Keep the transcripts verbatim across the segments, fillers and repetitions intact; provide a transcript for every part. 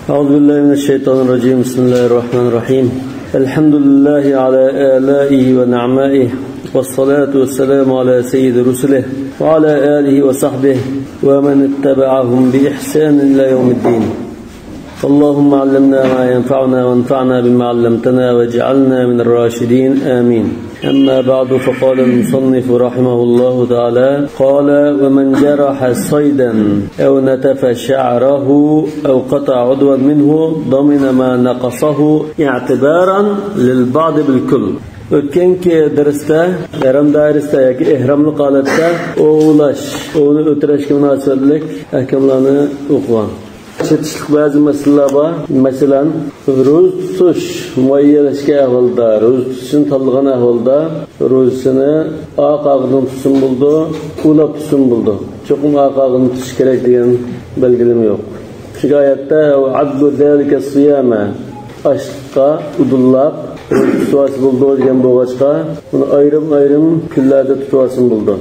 أعوذ بالله من الشيطان الرجيم. بسم الله الرحمن الرحيم. الحمد لله على آلائه ونعمائه، والصلاة والسلام على سيد رسله وعلى آله وصحبه ومن اتبعهم بإحسان إلى يوم الدين. اللهم علمنا ما ينفعنا وانفعنا بما علمتنا واجعلنا من الراشدين. آمين. أما بعد، فقال المصنف رحمه الله تعالى، قال: ومن جرح صيدا أو نتف شعره أو قطع عضوا منه ضمن ما نقصه اعتبارا للبعض بالكل. ئۆتكەنكى دەرستە ئېھرام دائىرىسىدە ياكى ئېھراملىق ھالەتتە ئوۋلاش، ئوۋنى ئۆلتۈرۈشكە مۇناسىۋەتلىك ئەھكاملارنى ئوقۇغان. چېتىشلىق بەزى مەسىلىلەر بار. مەسىلەن، روزا تۇتۇش مۇئەييەنلەشكەن ئەھۋالدا، روزا تۇتۇشنى تاللىغان ئەھۋالدا روزىسىنى ئارقا ئاغزىدىن تۇتسىمۇ بولىدۇ، ئۇلاپ تۇتسىمۇ بولىدۇ. چوقۇم ئارقا ئاغزىدىن تۇتۇش كېرەك دېگەن بەلگىلىمە يوق. چۈنكى ئايەتتە «وعدوا ذلك الصيام»، ئاشلىققا ئۇدۇللاپ روزا تۇتۇۋالسا بولىدۇ دېگەن بولغاچقا، بۇنى ئايرىم-ئايرىم كۈنلەردە تۇتۇۋالسىمۇ بولىدۇ.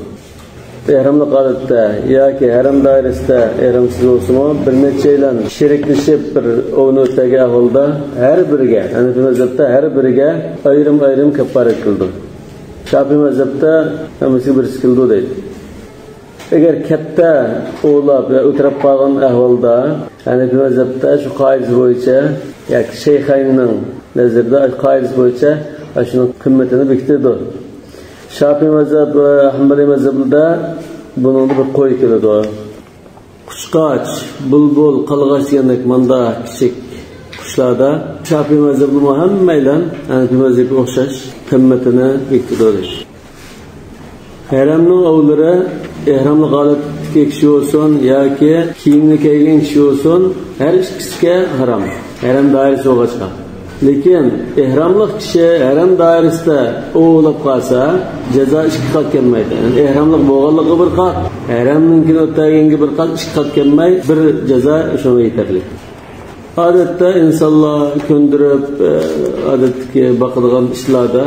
ئېھراملىق ھالەتتە ياكى ھەرەم دائىرىسىدە ئېھرامسىز بولسىمۇ، بىر نەچچەيلەن شېرىكلىشىپ بىر ئوۋنى ئۆتەرگەن ئەھۋالدا ھەر بىرىگە، ھەنەفىي مەزھەپتە ھەر بىرىگە ئايرىم-ئايرىم كاپپارەت كېلىدۇ. شاپىئىي مەزھەپتە ھەممىسىگە بىرسى كېلىدۇ دەيدۇ. ئەگەر كەپتە ئوۋلاپ يا ئۆلتۈرۈپ قالغان ئەھۋالدا، ھەنەفىي مەزھەپتە شۇ قائىدىسى بويىچە ياكى شەيخەيننىڭ نەزىرىدە قائىدىسى بويىچە شۇنىڭ قىممىتىنى بېكىتىدۇ. شاپىئىي مەزھەپ ۋە ھەمبەلىي مەزھەپلەردە بۇنىڭدا بىر قوي كېلىدۇ. قۇشقاچ، بۇلبۇل، قارلىغاچ دېگەندەك ماندا كىچىك قۇشلاردا شاپىئىي مەزھەپلىمۇ ھەممەيلەن ھەنەفىي مەزھەپكە ئوخشاش قىممىتىنى بېكىتىدۇ. ھەرەمنىڭ ئوۋلىرى ئېھراملىق ھالەتتىكى كىشى بولسۇن ياكى كىيىمنى كىيگەن كىشى بولسۇن، ھەر ئىككىسىگە ھارام، ھەرەم دائىرىسى بولغاچقا. لېكىن ئېھراملىق كىشى ھەرەم دائىرىسىدە ئوۋلاپ قالسا، جازا ئىككى قات كەلمەيدۇ. يەنى ئېھراملىق بولغانلىقىغا بىر قات، ھەرەمنىڭكىنى ئۆتەگەنگە بىر قات، ئىككى قات كەلمەي، بىر جازا شۇنىڭغا يېتەرلىك. ئادەتتە ئىنسانلار كۆندۈرۈپ، ئە، ئادەتتىكى باقىدىغان ئىشلاردا،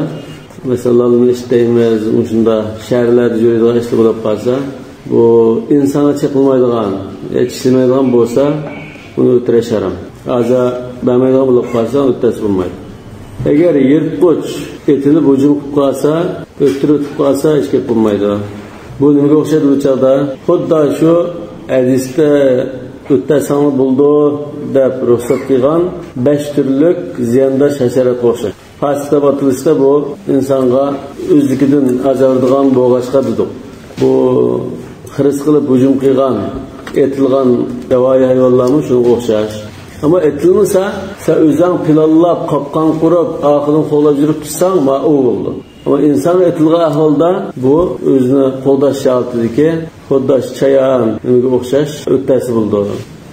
مەسىلەن، لالما ئىش دەيمىز، مۇشۇنداق شەھەرلەردە يۈرىدىغان ئىشلار بولۇپ قالسا، بۇ ئىنسانغا چېقىلمايدىغان، ئە، چىشلىمەيدىغان بولسا، بۇنى ئۆلتۈرۈش ھارام. ئازا بەرمەيدىغان بولۇپ قالسا، ئۆلتۈرسە بولمايدۇ. ئەگەر يىرتقۇچ ئېتىلىپ ھۇجۇم قىلىپ قالسا، ئۆتتۈرۈپ قالسا، ھېچ گەپ بولمايدۇ. بۇ نېمىگە ئوخشايدۇ بۇ چاغدا؟ خۇددى شۇ ھەدىستە «ئۆتتەرسەڭلار بولىدۇ» دەپ رۇخسەت قىلغان بەش تۈرلۈك زىيانداش ھەشەراتقا ئوخشاش. پاسىق دەپ ئاتىلىشتا بۇ ئىنسانغا ئۆزلۈكىدىن ئازارلىدىغان بولغاچقا دېدۇق. بۇ خىرىس قىلىپ ھۇجۇم قىلغان، ئېتىلغان ياۋايى ھايۋانلارمۇ شۇنىڭغا ئوخشاش. ئەمما ئېتىلمىسا، سەن ئۆزۈڭ پىلانلاپ، قاپقان قۇرۇپ، ئارقىدىن قوغلاپ يۈرۈپ تۇرساڭ، مانا ئۇ بولىدۇ. ئەمما ئىنسان ئېتىلغان ئەھۋالدا بۇ ئۆزىنى قوغداش ھالىتىدىكى خۇددى چايان نېمىگە ئوخشاش ئۆتتەرسە بولىدۇ.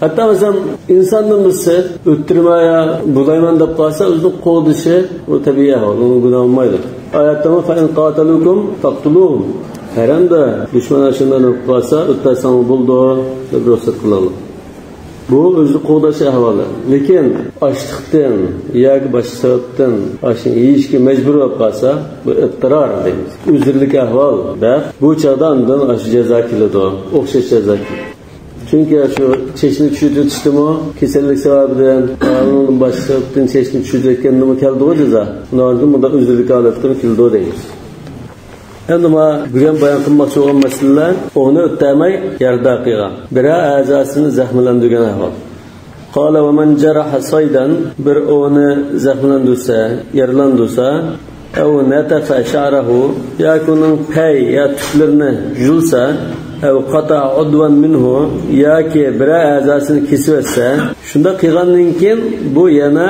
ھەتتا مەسىلەن، ئىنساندىن بىرسى ئۆتتۈرمەي يا بۇلايمەن دەپ قالسا، ئۆزىنى قوغدىشى، ئۇ تەبىئىي ئەھۋال، ئۇنىڭ گۇناھى بولمايدۇ. ئايەتتىمۇ «فَإِنْ قَاتَلُوكُمْ فَاقْتُلُوهُمْ». ھەرەمدە دۈشمەن ئاشۇنداق دەپ قالسا، ئۆتتەرسەڭ بولىدۇ دەپ رۇخسەت قىلىدۇ. بۇ ئۆزىنى قوغداش ئەھۋالى. لېكىن ئاچلىقتىن ياكى باشقا سەۋەبتىن ئاشۇنى يېيىشكە مەجبۇر بولۇپ قالسا، بۇ ئىتتىرار دەيمىز. ئۆزرىلىك ئەھۋال دەپ، بۇ چاغدا ئاندىن ئاشۇ جازا كېلىدۇ، ئوخشاش جازا كېلىدۇ. چۈنكى شۇ چېچىنى چۈشۈرۈۋېتىشتىمۇ، كېسەللىك سەۋەبىدىن، ئۇنىڭدىن باشقا سەۋەبتىن چېچىنى چۈشۈرۈۋەتكەندىمۇ كەلدىغۇ جازا. ئۇنىڭدىن بۇنداق ئۆزرىلىك ھالەتتىمۇ كېلىدۇ دەيمىز. ئەمدى ما بۈگۈن بايان قىلماقچى بولغان مەسىلىلەر ئوۋنى ئۆتتەرمەي يارىدار قىلغان، بىرەر ئەزاسىنى زەخىملەندۈرگەن ئەھۋال. قال: ومن جرح صيدا، بىر ئوۋنى زەخىملەندۈرسە، يارىلاندۇرسا، أو نتف شعره، ياكى ئۇنىڭ پەي يا تۈكلىرىنى يۇلسا، أو قطع عضوا منه، ياكى بىرەر ئەزاسىنى كېسىۋەتسە، شۇنداق قىلغاندىن كېيىن بۇ يەنە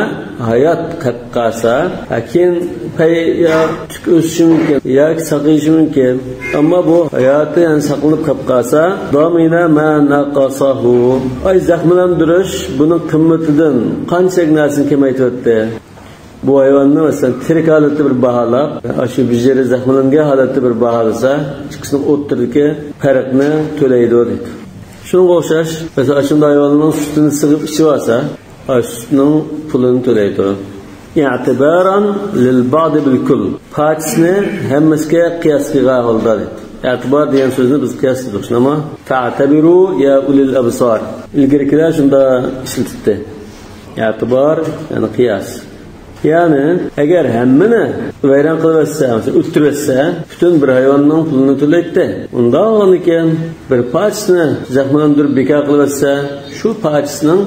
ھايات قېلىپ قالسا، لېكىن پەي يا تۈك ئۆسۈشى مۇمكىن ياكى ساقىيىشى مۇمكىن، ئەمما بۇ ھاياتى يەنە ساقلىنىپ قېلىپ قالسا، ضمن ما نقصه، ئاي زەخىملەندۈرۈش بۇنىڭ قىممىتىدىن قانچىلىك نەرسىنى كېمەيتىۋەتتى. بۇ ھايۋاننى مەسىلەن تىرىك ھالەتتە بىر باھالاپ، ئاشۇ بىر يېرى زەخىملەنگەن ھالەتتە بىر باھالىسا، ئىككىسىنىڭ ئوتتۇرىدىكى پەرقنى تۆلەيدۇ دەيدۇ. شۇنىڭغا ئوخشاش، مەسىلەن، ئاشۇنداق ھايۋاننىڭ سۈتىنى سىغىپ ئىچىۋالسا، ئاشۇ سۈتنىڭ پۇلىنى تۆلەيدۇ. اعتبارا للبعض بالكل. پارچىسىنى ھەممىسىگە قىياس قىلغان ھالدا دەيدۇ. ئەتىبار دېگەن سۆزنى بىز قىياس دېدۇق، شۇنداقمۇ؟ فاعتبروا يا أولي الأبصار. ئىلگىرىكىلەر شۇنداق ئىشلىتىپتى. ئەتىبار، يەنى قىياس. يەنى ئەگەر ھەممىنى ۋەيران قىلىۋەتسە، مەسىلەن، ئۆلتۈرۈۋەتسە، پۈتۈن بىر ھايۋاننىڭ پۇلىنى تۆلەيتتى. ئۇنداق بولغاندىكىن، بىر پارچىسىنى زەخىملەندۈرۈپ بىكار قىلىۋەتسە، شۇ پارچىسىنىڭ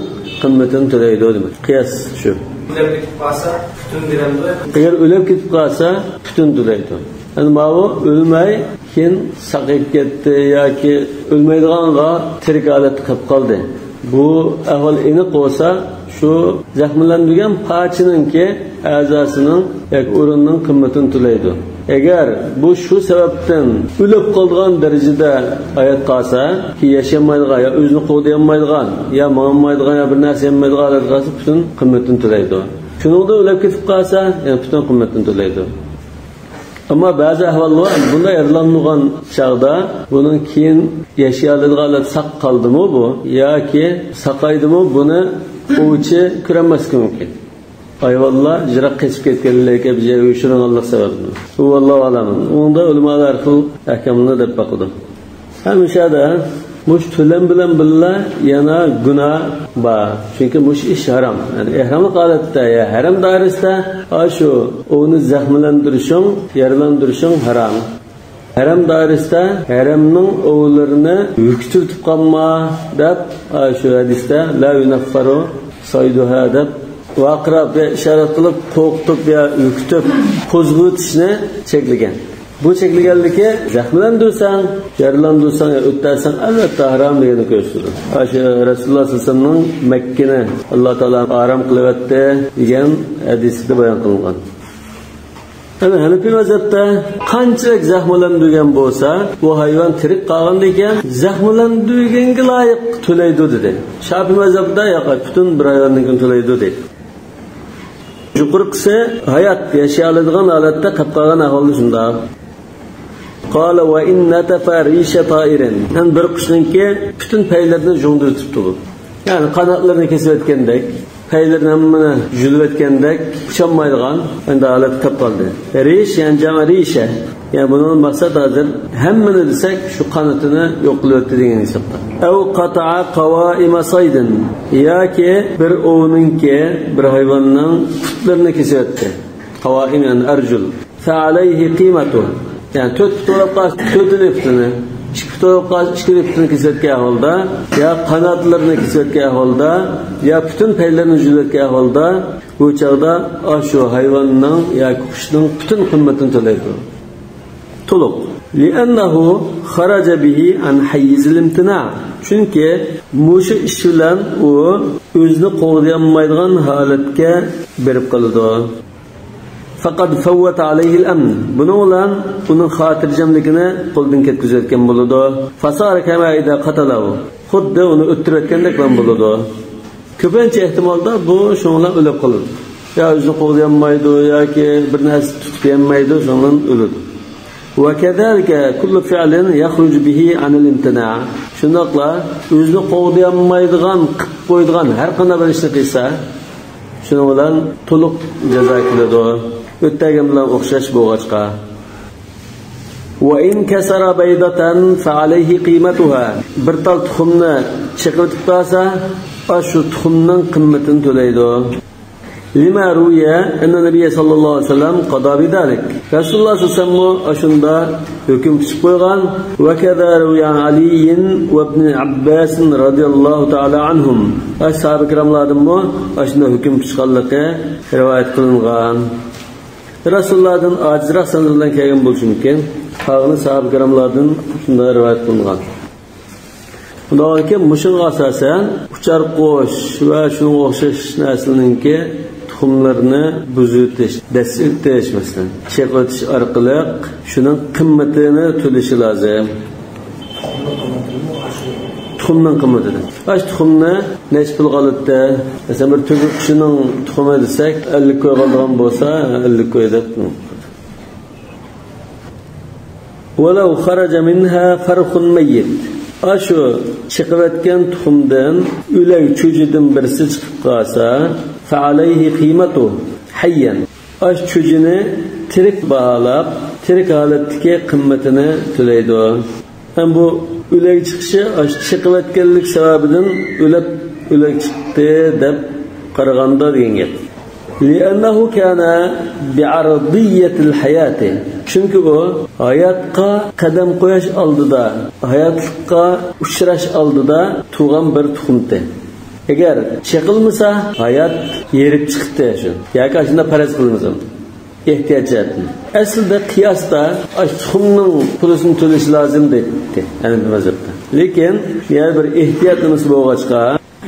قىممىتىنى تۆلەيدۇ دېمەك. قىياس شۇ. ئۆلۈپ كېتىپ قالسا، پۈتۈن بېرەمدۇ؟ ئەگەر ئۆلۈپ كېتىپ قالسا، پۈتۈن تۆلەيدۇ. يەنى ماۋۇ ئۆلمەي، كېيىن ساقىيىپ كەتتى ياكى ئۆلمەيدىغانغا تىرىك ھالەتتە قېلىپ قالدى. بۇ ئەھۋال ئېنىق بولسا، شۇ زەخىملەندۈرگەن پارچىنىڭكى ئەزاسىنىڭ ياكى ئورۇننىڭ قىممىتىنى تۆلەيدۇ. ئەگەر بۇ شۇ سەۋەبتىن ئۆلۈپ قالىدىغان دەرىجىدە ھايات قالسا، كېيىن ياشىيالمايدىغان يا ئۆزىنى قوغدىيالمايدىغان يا ماڭالمايدىغان يا بىر نەرسە يېيەلمەيدىغان ھالەتكە قالسا، پۈتۈن قىممىتىنى تۆلەيدۇ. شۇنىڭدا ئۆلۈپ كېتىپ قالسا، يەنە پۈتۈن قىممىتىنى تۆلەيدۇ. ئەمما بەزى ئەھۋاللار بار، بۇنداق يارىلانمىغان چاغدا بۇنىڭ كېيىن ياشىيالىدىغان ھالەت ساق قالدىمۇ بۇ ياكى ساقايدىمۇ، بۇنى ئوۋچى كۆرەلمەسلىكى مۇمكىن. ھايۋانلار يىراق قېچىپ كەتكەنلىكى، بىر يەرگە يوشۇرۇنغانلىق سەۋەبىدىن. بۇ ۋاللاھۇ ئەلەم. ئۇنىڭدا ئۆلىمالار ھەر خىل ئەھكاملارنى دەپ باقىدۇ. ھەم مۇشۇ يەردە مۇشۇ تۆلەم بىلەن بىللە يەنە گۇناھ بار. چۈنكى مۇشۇ ئىش ھارام. يەنى ئېھراملىق ھالەتتە يا ھەرەم دائىرىسىدە ئاشۇ ئوۋنى زەخىملەندۈرۈشۈڭ، يارىلاندۇرۇشۇڭ ھارام. ھەرەم دائىرىسىدە ھەرەمنىڭ ئوۋلىرىنى ھۆكۈتۈۋېتىپ قالما دەپ، ئاشۇ ھەدىستە لا يۇنەففەرۇ سايدۇھا دەپ ۋارقىراپ يا ئىشارەت قىلىپ، قورقۇتۇپ يا ھۆكۈتۈپ قوزغىۋېتىشنى چەكلىگەن. بۇ چەكلىگەنلىكى، زەخىملەندۈرسەڭ، يارىلاندۇرساڭ يا ئۆلتۈرسەڭ، ئەلۋەتتە ھارام دېگەننى كۆرسىتىدۇ. ئاشۇ رەسۇلۇللا سەللەللاھۇ ئەلەيھى ۋەسەللەمنىڭ مەككىنى ئاللا تائالا ھارام قىلىۋەتتى دېگەن ھەدىسىدە بايان قىلىنغان. يەنى ھەنەپىي مەزھەپتە قانچىلىك زەخىملەندۈرگەن بولسا، بۇ ھايۋان تىرىك قالغاندىكىن زەخىملەندۈرگەنگە لايىق تۆلەيدۇ دېدى. شافىي مەزھەپتە ياق، پۈتۈن بىر ھايۋاننىڭكىنى تۆلەيدۇ دېدى. يۇقىرىقىسى ھايات، ياشىيالىدىغان ھالەتتە قېلىپ قالغان ئەھۋالدا شۇنداق. قال وإن نتف ريش طائر. يەنى بىر قۇشنىڭكى پۈتۈن پەيلىرىنى جۇڭدۇرۇپ تۇتۇپ، يەنى قاناتلىرىنى كېسىۋەتكەندەك، پەيلىرىنى ھەممىنى يۇلۇۋەتكەندەك، ئۇچالمايدىغان ئەندى ھالەتكە كەپ قالدى. ريش، يەنى جەمئى ريشە. يەنى بۇنىڭ مەقسەت ھازىر ھەممىنى دېسەك، شۇ قانىتىنى يوق قىلىۋەتتى دېگەن ھېسابتا. أو قطع قوائم صيد. ياكى بىر ئوۋنىڭكى، بىر ھايۋاننىڭ پۇتلىرىنى كېسىۋەتتى. قوائم، يەنى ئەرجۇل. فعليه قيمته. يەنى تۆت پۇت بولۇپ قالسا، تۆتىلا پۇتىنى، ئىككى پۇت بولۇپ قالسا، ئىككىلا پۇتىنى كېسىۋەتكەن ئەھۋالدا، يا قاناتلىرىنى كېسىۋەتكەن ئەھۋالدا، يا پۈتۈن پەيلىرىنى يۇلۇۋەتكەن ئەھۋالدا، بۇ چاغدا ئاشۇ ھايۋاننىڭ ياكى قۇشنىڭ پۈتۈن قىممىتىنى تۆلەيدۇ. تولۇق. لأنه خرج به عن حيز الامتناع. چۈنكى مۇشۇ ئىش بىلەن ئۇ ئۆزىنى قوغدىيالمايدىغان ھالەتكە بېرىپ قالىدۇ. فقد فوت عليه الأمن. بۇنىڭ بىلەن ئۇنىڭ خاتىرجەملىكىنى قولدىن كەتكۈزۈۋەتكەن بولىدۇ. فصار كما إذا قتله. خۇددى ئۇنى ئۆلتۈرۈۋەتكەندەك بىلەن بولىدۇ. كۆپىنچە ئېھتىمالدا بۇ شۇنىڭ بىلەن ئۆلۈپ قالىدۇ. يا ئۆزىنى قوغدىيالمايدۇ ياكى بىر نەرسە تۇتۇپ يەلمەيدۇ، شۇنىڭ بىلەن ئۆلىدۇ. وكذلك كل فعل يخرج به عن الامتناع. شۇنداقلا ئۆزىنى قوغدىيالمايدىغان، قىلىپ قويىدىغان ھەر قانداق بىر ئىشنى قىلسا، شۇنىڭ بىلەن تولۇق جازا كېلىدۇ. ئۆتەگەن بىلەن ئوخشاش بولغاچقا. وإن كسر بيضة فعليه قيمتها. بىر تال تۇخۇمنى چېقىۋېتىپ قالسا، ئاشۇ تۇخۇمنىڭ قىممىتىنى تۆلەيدۇ. لما روي أن النبي صلى الله عليه وسلم قضى بذلك. رەسۇلۇللا سەللەللاھۇ ئەلەيھى ۋەسەللەم ئاشۇندا ھۆكۈم پىچىپ قويغان. وكذا روي عن علي وابن عباس رضي الله تعالى عنهم. ئاشۇ ساھابە كىراملاردىنمۇ ئاشۇنداق ھۆكۈم پىچقانلىقى رىۋايەت قىلىنغان. رەسۇلۇللادىن ئاجىزراق سەنەد بىلەن كەلگەن بولۇشى مۇمكىن. قالغىنى ساھابە كىراملاردىن شۇنداق رىۋايەت قىلىنغان. ئۇنداقكەن، مۇشۇنىڭغا ئاساسەن ئۇچار قۇش ۋە شۇنىڭغا ئوخشاش نەرسىلەرنىڭكى تۇخۇملىرىنى بۇزۇۋېتىش، دەسسىۋېتىش، مەسىلەن، چېقىۋېتىش ئارقىلىق شۇنىڭ قىممىتىنى تۆلىشى لازىم. تۇخۇمنىڭ قىممىتىدىن. ئاشۇ تۇخۇمنى نەچچە پۇلغا ئالاتتى؟ مەسىلەن، بىر تۆگە قۇشىنىڭ تۇخۇمى دېسەك، ئەللىك كويغا ئالىدىغان بولسا، ئەللىك كوي دەپ. ولو خرج منها فرخ ميت. ئاشۇ چىقىۋەتكەن تۇخۇمدىن ئۆلەك چۈجىدىن بىرسى چىقىپ قالسا، فعليه قيمته حيا. ئاشۇ چۈجىنى تىرىك باھالاپ، تىرىك ھالەتتىكى قىممىتىنى تۆلەيدۇ. ھەم بۇ ئۆلەك چىقىشى ئاشۇ چىقىۋەتكەنلىك سەۋەبىدىن ئۆلۈپ، ئۆلەك چىقتى دەپ قارىغاندا دېگەن گەپ. لأنه كان بعرضية الحياة. چۈنكى ئۇ ھاياتقا قەدەم قويۇش ئالدىدا، ھاياتلىققا ئۇچراش ئالدىدا تۇغان بىر تۇخۇمتى. ئەگەر چېقىلمىسا، ھايات يېرىپ چىقىتتى شۇ. ياكى ئاشۇنداق پەرەز قىلىمىز ئۇنى. ئېھتىيات جەھەتتىن. ئەسلىدە قىياستا ئاشۇ تۇخۇمنىڭ پۇلىسىنى تۆلىشى لازىم دەيتتى ھەنەفىي مەزھەپتە. لېكىن يەنە بىر ئېھتىيات نېمىسى بولغاچقا،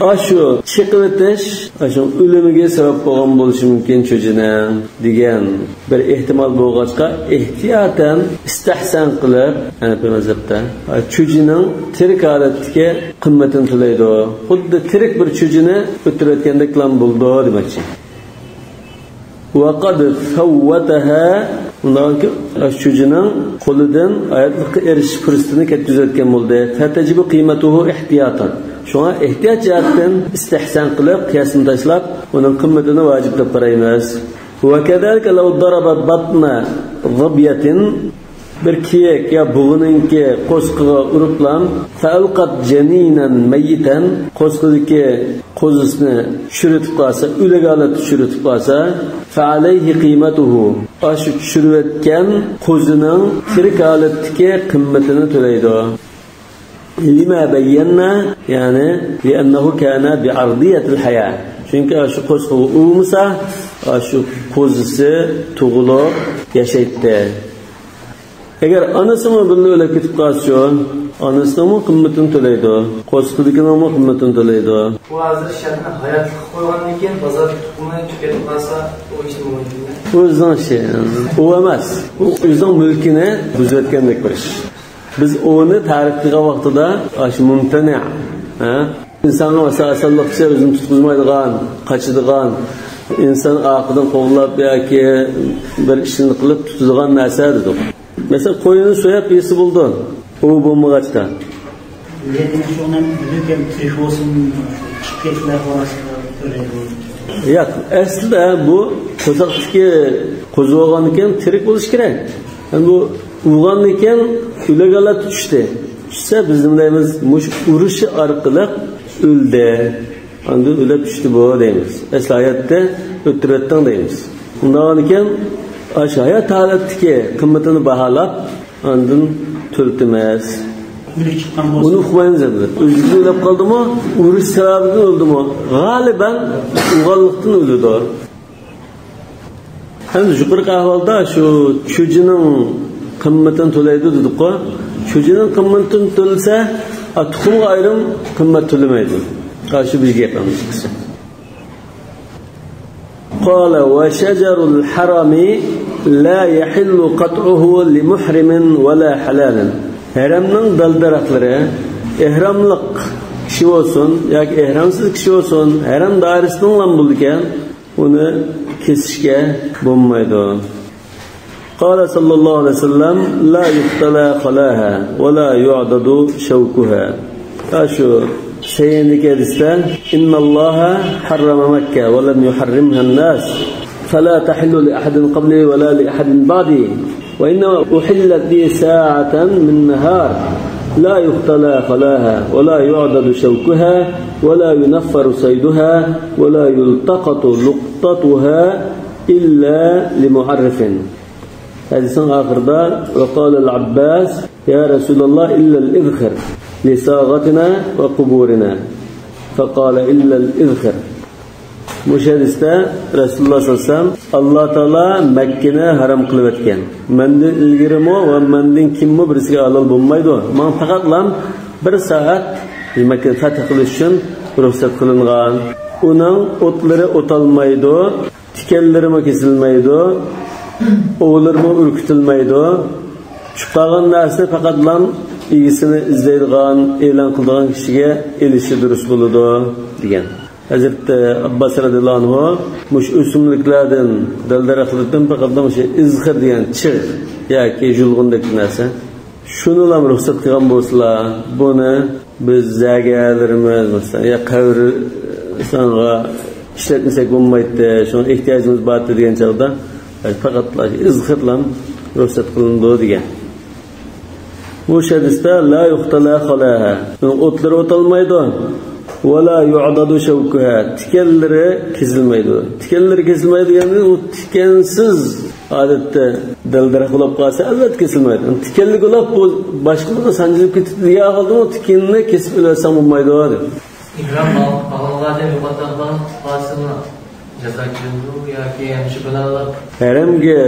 ئاشۇ چېقىۋېتىش، ئاشۇ ئۆلۈمىگە سەۋەب بولغان بولۇشى مۇمكىن چۈجىنىڭ دېگەن بىر ئېھتىمال بولغاچقا، ئېھتىياتەن ئىستەھسەن قىلىپ، ھەنەپىي مەزھەپتە چۈجىنىڭ تىرىك ھالەتتىكى قىممىتىنى تۆلەيدۇ. خۇددى تىرىك بىر چۈجىنى ئۆلتۈرۈۋەتكەندەكلا بولىدۇ دېمەكچى. وقد فوتها، ئۇنداق چۈجىنىڭ قولىدىن ھاياتلىققا ئېرىشىش پۇرسىتىنى كەتكۈزۈۋەتكەن بولدى. فتجب قيمته احتياطا. شۇڭا ئېھتىيات جەھەتتىن ئىستىھسان قىلىپ، قىياسنى تاشلاپ، ئۇنىڭ قىممىتىنى ۋاجىپ دەپ قارايمىز. وكذلك لو ضرب بطن ظبية، بىر كېيىك يا بۇغىنىڭكى قورسىقىغا ئۇرۇپلا، فألقت جنينا ميتا، قورسىقىدىكى قوزىسىنى چۈشۈرۈۋېتىپ قالسا، ئۆلۈك ھالەتتە چۈشۈرۈۋېتىپ قالسا، فعليه قيمته، ئاشۇ چۈشۈرۈۋەتكەن قوزىنىڭ تىرىك ھالەتتىكى قىممىتىنى تۆلەيدۇ. لما بينا، يەنى لأنه كان بعرضية الحياة. چۈنكى ئاشۇ قورسىقىغا ئۇرمىسا، ئاشۇ قوزىسى تۇغۇلۇپ ياشايتتى. ئەگەر ئانىسىمۇ بىللە ئۆلۈپ كېتىپ قالسىچۇ، ئانىسىنىڭمۇ قىممىتىنى تۆلەيدۇ، قورسىقىدىكىنىڭمۇ قىممىتىنى تۆلەيدۇ. بۇ ھازىر شەرتنى ھاياتلىققا قويغاندىن كېيىن بازاردىكى تۇخۇمى تۈگەپ قالسا، ئۇ ئىشنى بولمايدۇ. ئۇ ئۆزىنىڭ ئىشى. ئۇ ئەمەس. ئۇ ئۆزىنىڭ مۈلكىنى بۇزۇۋەتكەندەك بىر ئىش. بىز ئۇنى تەرىپ قىلغان ۋاقتىدا ئاشۇ مۇمتەنە، ھە؟ ئىنسانغا ئاساسەنلىقچە ئۆزىنى تۇتقۇزمايدىغان، قاچىدىغان، ئىنسان ئارقىدىن قوغلاپ ياكى بىر ئىشنى قىلىپ تۇتىدىغان نەرسە دېدۇق. مەسىلەن، قوينى سويۇپ يېسە بولىدۇ، ئۇ بولمىغاچقا. لېكىن شۇنىڭ بۈگۈن تىرىك بولسۇن، چىقىپ كەتسىلەر، قوراسىلەر، كۆرەيلى. ياق، ئەسلىدە بۇ قورساقتىكى قوزا بولغاندىكىن تىرىك بولۇشى كېرەك. يەنى بۇ ئۇرغاندىكىن ئۆلۈك ھالەتتە چۈشتى. چۈشسە بىز نېمە دەيمىز؟ مۇشۇ ئۇرۇشى ئارقىلىق ئۆلدى. ئاندىن ئۆلۈپ چۈشتى بۇ دەيمىز. ئەسلى ھاياتتا ئۆلتۈرۈۋەتتىڭ دەيمىز. ئۇنداقكەن ئاشۇ ھايات ھالەتتىكى قىممىتىنى باھالاپ، ئاندىن تۆلىتىمىز. ئۆلۈك چىققان بولسا. ئۇنى ئۇقمايمىز ئەمدى. ئۆزىدىن ئۆلۈپ قالدىمۇ، ئۇرۇش سەۋەبىدىن ئۆلدىمۇ؟ غالىبەن ئۇرغانلىقتىن ئۆلىدۇ. ھەم يۇقىرىقى ئەھۋالدا شۇ چۈجىنىڭ قىممىتىنى تۆلەيدۇ دېدۇققۇ. چۈجىنىڭ قىممىتىنى تۆلىسە، ئا، تۇخۇمغا ئايرىم قىممەت تۆلىمەيدۇ. قارشى بىر گەپ ئەمدى. قال وشجر الحرم لا يحل قطعه لمحرم ولا حلال. ھەرەمنىڭ دەل-دەرەخلىرى ئېھراملىق كىشى بولسۇن ياكى ئېھرامسىز كىشى بولسۇن، ھەرەم دائىرىسىدىنلا بولىدىكەن، ئۇنى كېسىشكە بولمايدۇ. قال صلى الله عليه وسلم: لا يختلى خلاها ولا يعضد شوكها. ھە، شۇ سەھىھتىكى ھەدىستە: إن الله حرم مكة ولم يحرمها الناس، فلا تحل لأحد قبلي ولا لأحد بعدي، وإنما أحلت لي ساعة من نهار، لا يختلى خلاها ولا يعضد شوكها ولا ينفر صيدها ولا يلتقط لقطتها إلا لمعرف. ھەدىسنىڭ ئاخىرىدا: وقال العباس: يا رسول الله، إلا الإذخر لصاغتنا وقبورنا. فقال: إلا الإذخر. مۇشۇ ھەدىستە رەسۇلۇللاھ سەللەللاھۇ ئەلەيھى ۋەسەللەم: ئاللا تائالا مەككىنى ھارام قىلىۋەتكەن. مەندىن ئىلگىرىمۇ ۋە مەندىن كېيىنمۇ بىرسىگە ھالال بولمايدۇ. ماڭا پەقەتلا بىر سائەت مەككىنى فەتھ قىلىش ئۈچۈن رۇخسەت قىلىنغان. ئۇنىڭ ئوتلىرى ئوتالمايدۇ. تىكەنلىرىمۇ كېسىلمەيدۇ، ئوۋلىرىمۇ ئۈركۈتۈلمەيدۇ. چۈشۈپ قالغان نەرسىنى پەقەتلا ئىگىسىنى ئىزدەيدىغان، ئېلان قىلىدىغان كىشىگە ئېلىشى دۇرۇس بولىدۇ، دېگەن. ھەزرىتى ئابباس رەزىياللاھۇ ئەنھۇ مۇشۇ ئۆسۈملۈكلەردىن، دەل-دەرەخلەردىن پەقەتلا مۇشۇ ئىزخىر دېگەن چىغ ياكى يۇلغۇندەك نەرسە، شۇنىلا رۇخسەت قىلغان بولسىلا، بۇنى بىز زەگەرلىرىمىز، مەسىلەن، يا قەبرىستانغا ئىشلەتمىسەك بولمايتتى، شۇڭا ئېھتىياجىمىز بارتتى دېگەن چاغدا، پەقەتلا ئىزخىرلا رۇخسەت قىلىنىدۇ دېگەن. بۇ ھەدىستە لا يختلى خلاها، ئوتلىرى ئوتالمايدۇ، ولا يعضد شوكها، تىكەنلىرى كېسىلمەيدۇ. تىكەنلىرى كېسىلمەيدۇ دېگەندە، ئۇ تىكەنسىز ئادەتتە دەل دەرەخ بولۇپ قالسا، ئەلۋەتتە كېسىلمەيدۇ. تىكەنلىك بولۇپ، بۇ باشقىلارغا سانجىلىپ كېتىدۇ دېگەن ھالدىمۇ، تىكەننى كېسىپ ئۆلسەڭ بولمايدۇ، دەپ. ئىھرام باغ-، باغلىغاندا يوقاتقان تۇغقانسىنىڭ جازا كېلىدۇ ياكى يەنە شۇ بىلەنلا؟ ھەرەمگە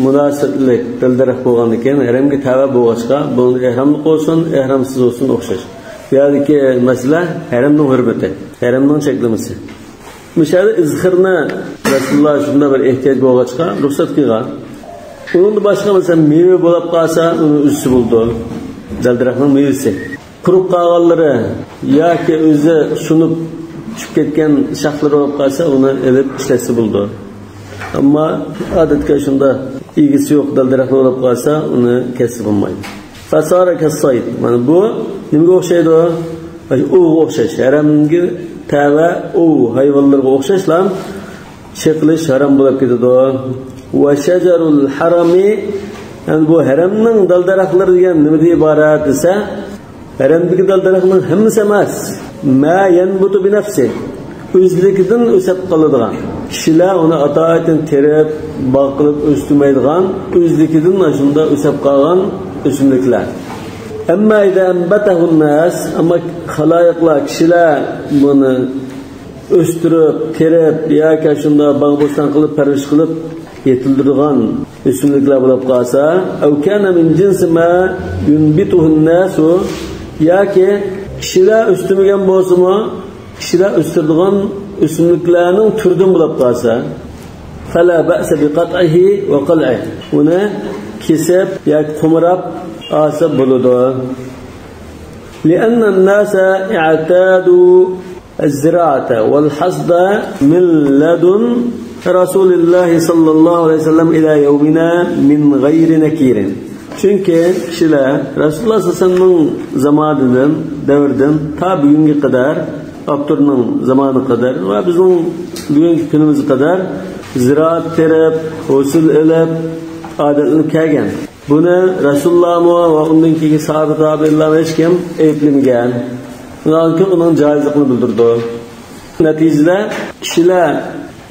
مۇناسىۋەتلىك دەل دەرەخ بولغاندىكىن، ھەرەمگە تەۋە بولغاچقا، بۇنىڭدا ئېھراملىق بولسۇن، ئېھرامسىز بولسۇن ئوخشاش. بۇ يەردىكى مەسىلە ھەرەمنىڭ ھۆرمىتى، ھەرەمنىڭ چەكلىمىسى. مۇشۇ يەردە ئىزخىرنى رەسۇلۇللا شۇنداق بىر ئېھتىياج بولغاچقا رۇخسەت قىلغان. ئۇنىڭدىن باشقا مەسىلەن مېۋە بولۇپ قالسا، ئۇنى ئۈزسە بولىدۇ. دەل دەرەخنىڭ مېۋىسى. قۇرۇپ قالغانلىرى ياكى ئۆزى سۇنۇپ چۈشۈپ كەتكەن شاخلىرى بولۇپ قالسا، ئۇنى ئېلىپ ئىشلەتسە بولىدۇ. ئەمما ئادەتتە شۇنداق ئىگىسى يوق دەل دەرەخلەر بولۇپ قالسا، ئۇنى كەسسە بولمايدۇ. فصار كالصيد. مانا بۇ نېمىگە ئوخشايدۇ؟ ئوۋغا ئوخشاش. ھەرەمگە تەۋە ئوۋ ھايۋانلىرىغا ئوخشاشلا چېقىلىش ھارام بولۇپ كېتىدۇ. وشجر الحرم، يەنى بۇ ھەرەمنىڭ دەل دەرەخلىرى دېگەن نېمىدىن ئىبارەت دېسە، ھەرەمدىكى دەل دەرەخنىڭ ھەممىسى ئەمەس. ما ينبت بنفسه، ئۆزلۈكىدىن ئۆسۈپ قالىدىغان. كىشىلەر ئۇنى ئاتايىتىن تېرىپ، باغ قىلىپ ئۆستۈرمەيدىغان، ئۆزلۈكىدىن شۇنداق ئۆسۈپ قالغان ئۆسۈملۈكلەر. أما إذا أنبته الناس، ئەمما خالايىقلار، كىشىلەر بۇنى ئۆستۈرۈپ، تېرىپ ياكى شۇنداق باغ-بوستان قىلىپ، پەرۋىش قىلىپ يېتىلدۈرىدىغان ئۆسۈملۈكلەر بولۇپ قالسا، أو كان من جنس ما ينبته الناس، ياكى كىشىلەر ئۆستۈرمىگەن بولسىمۇ، كىشىلەر ئۆستۈرىدىغان ئۆسۈملۈكلەرنىڭ تۈرىدىن بولۇپ قالسا، فلا بأس بقطعه وقلعه، ئۇنى كېسىپ ياكى قومۇراپ ئالسا بولىدۇ. لأن الناس اعتادوا الزراعة والحصد من لدن رسول الله صلى الله عليه وسلم إلى يومنا من غير نكير. چۈنكى كىشىلەر رەسۇلۇللا سەللەللاھۇ ئەلەيھى ۋەسەللەمنىڭ زامانىدىن، دەۋرىدىن تا بۈگۈنگە قەدەر، ئاپتورنىڭ زامانىغا قەدەر ۋە بىزنىڭ بۈگۈنكى كۈنىمىزگە قەدەر زىرائەت تېرىپ، ھوسۇل ئېلىپ، ئادەتلىنىپ كەلگەن. بۇنى رەسۇلۇللامۇ ۋە ئۇندىن كېيىنكى ساھابە تابىئىنلارمۇ ھېچكىم ئەيىبلىمىگەن. شۇنىڭ ئۈچۈن ئۇنىڭ جائىزلىقىنى بىلدۈرىدۇ. نەتىجىدە كىشىلەر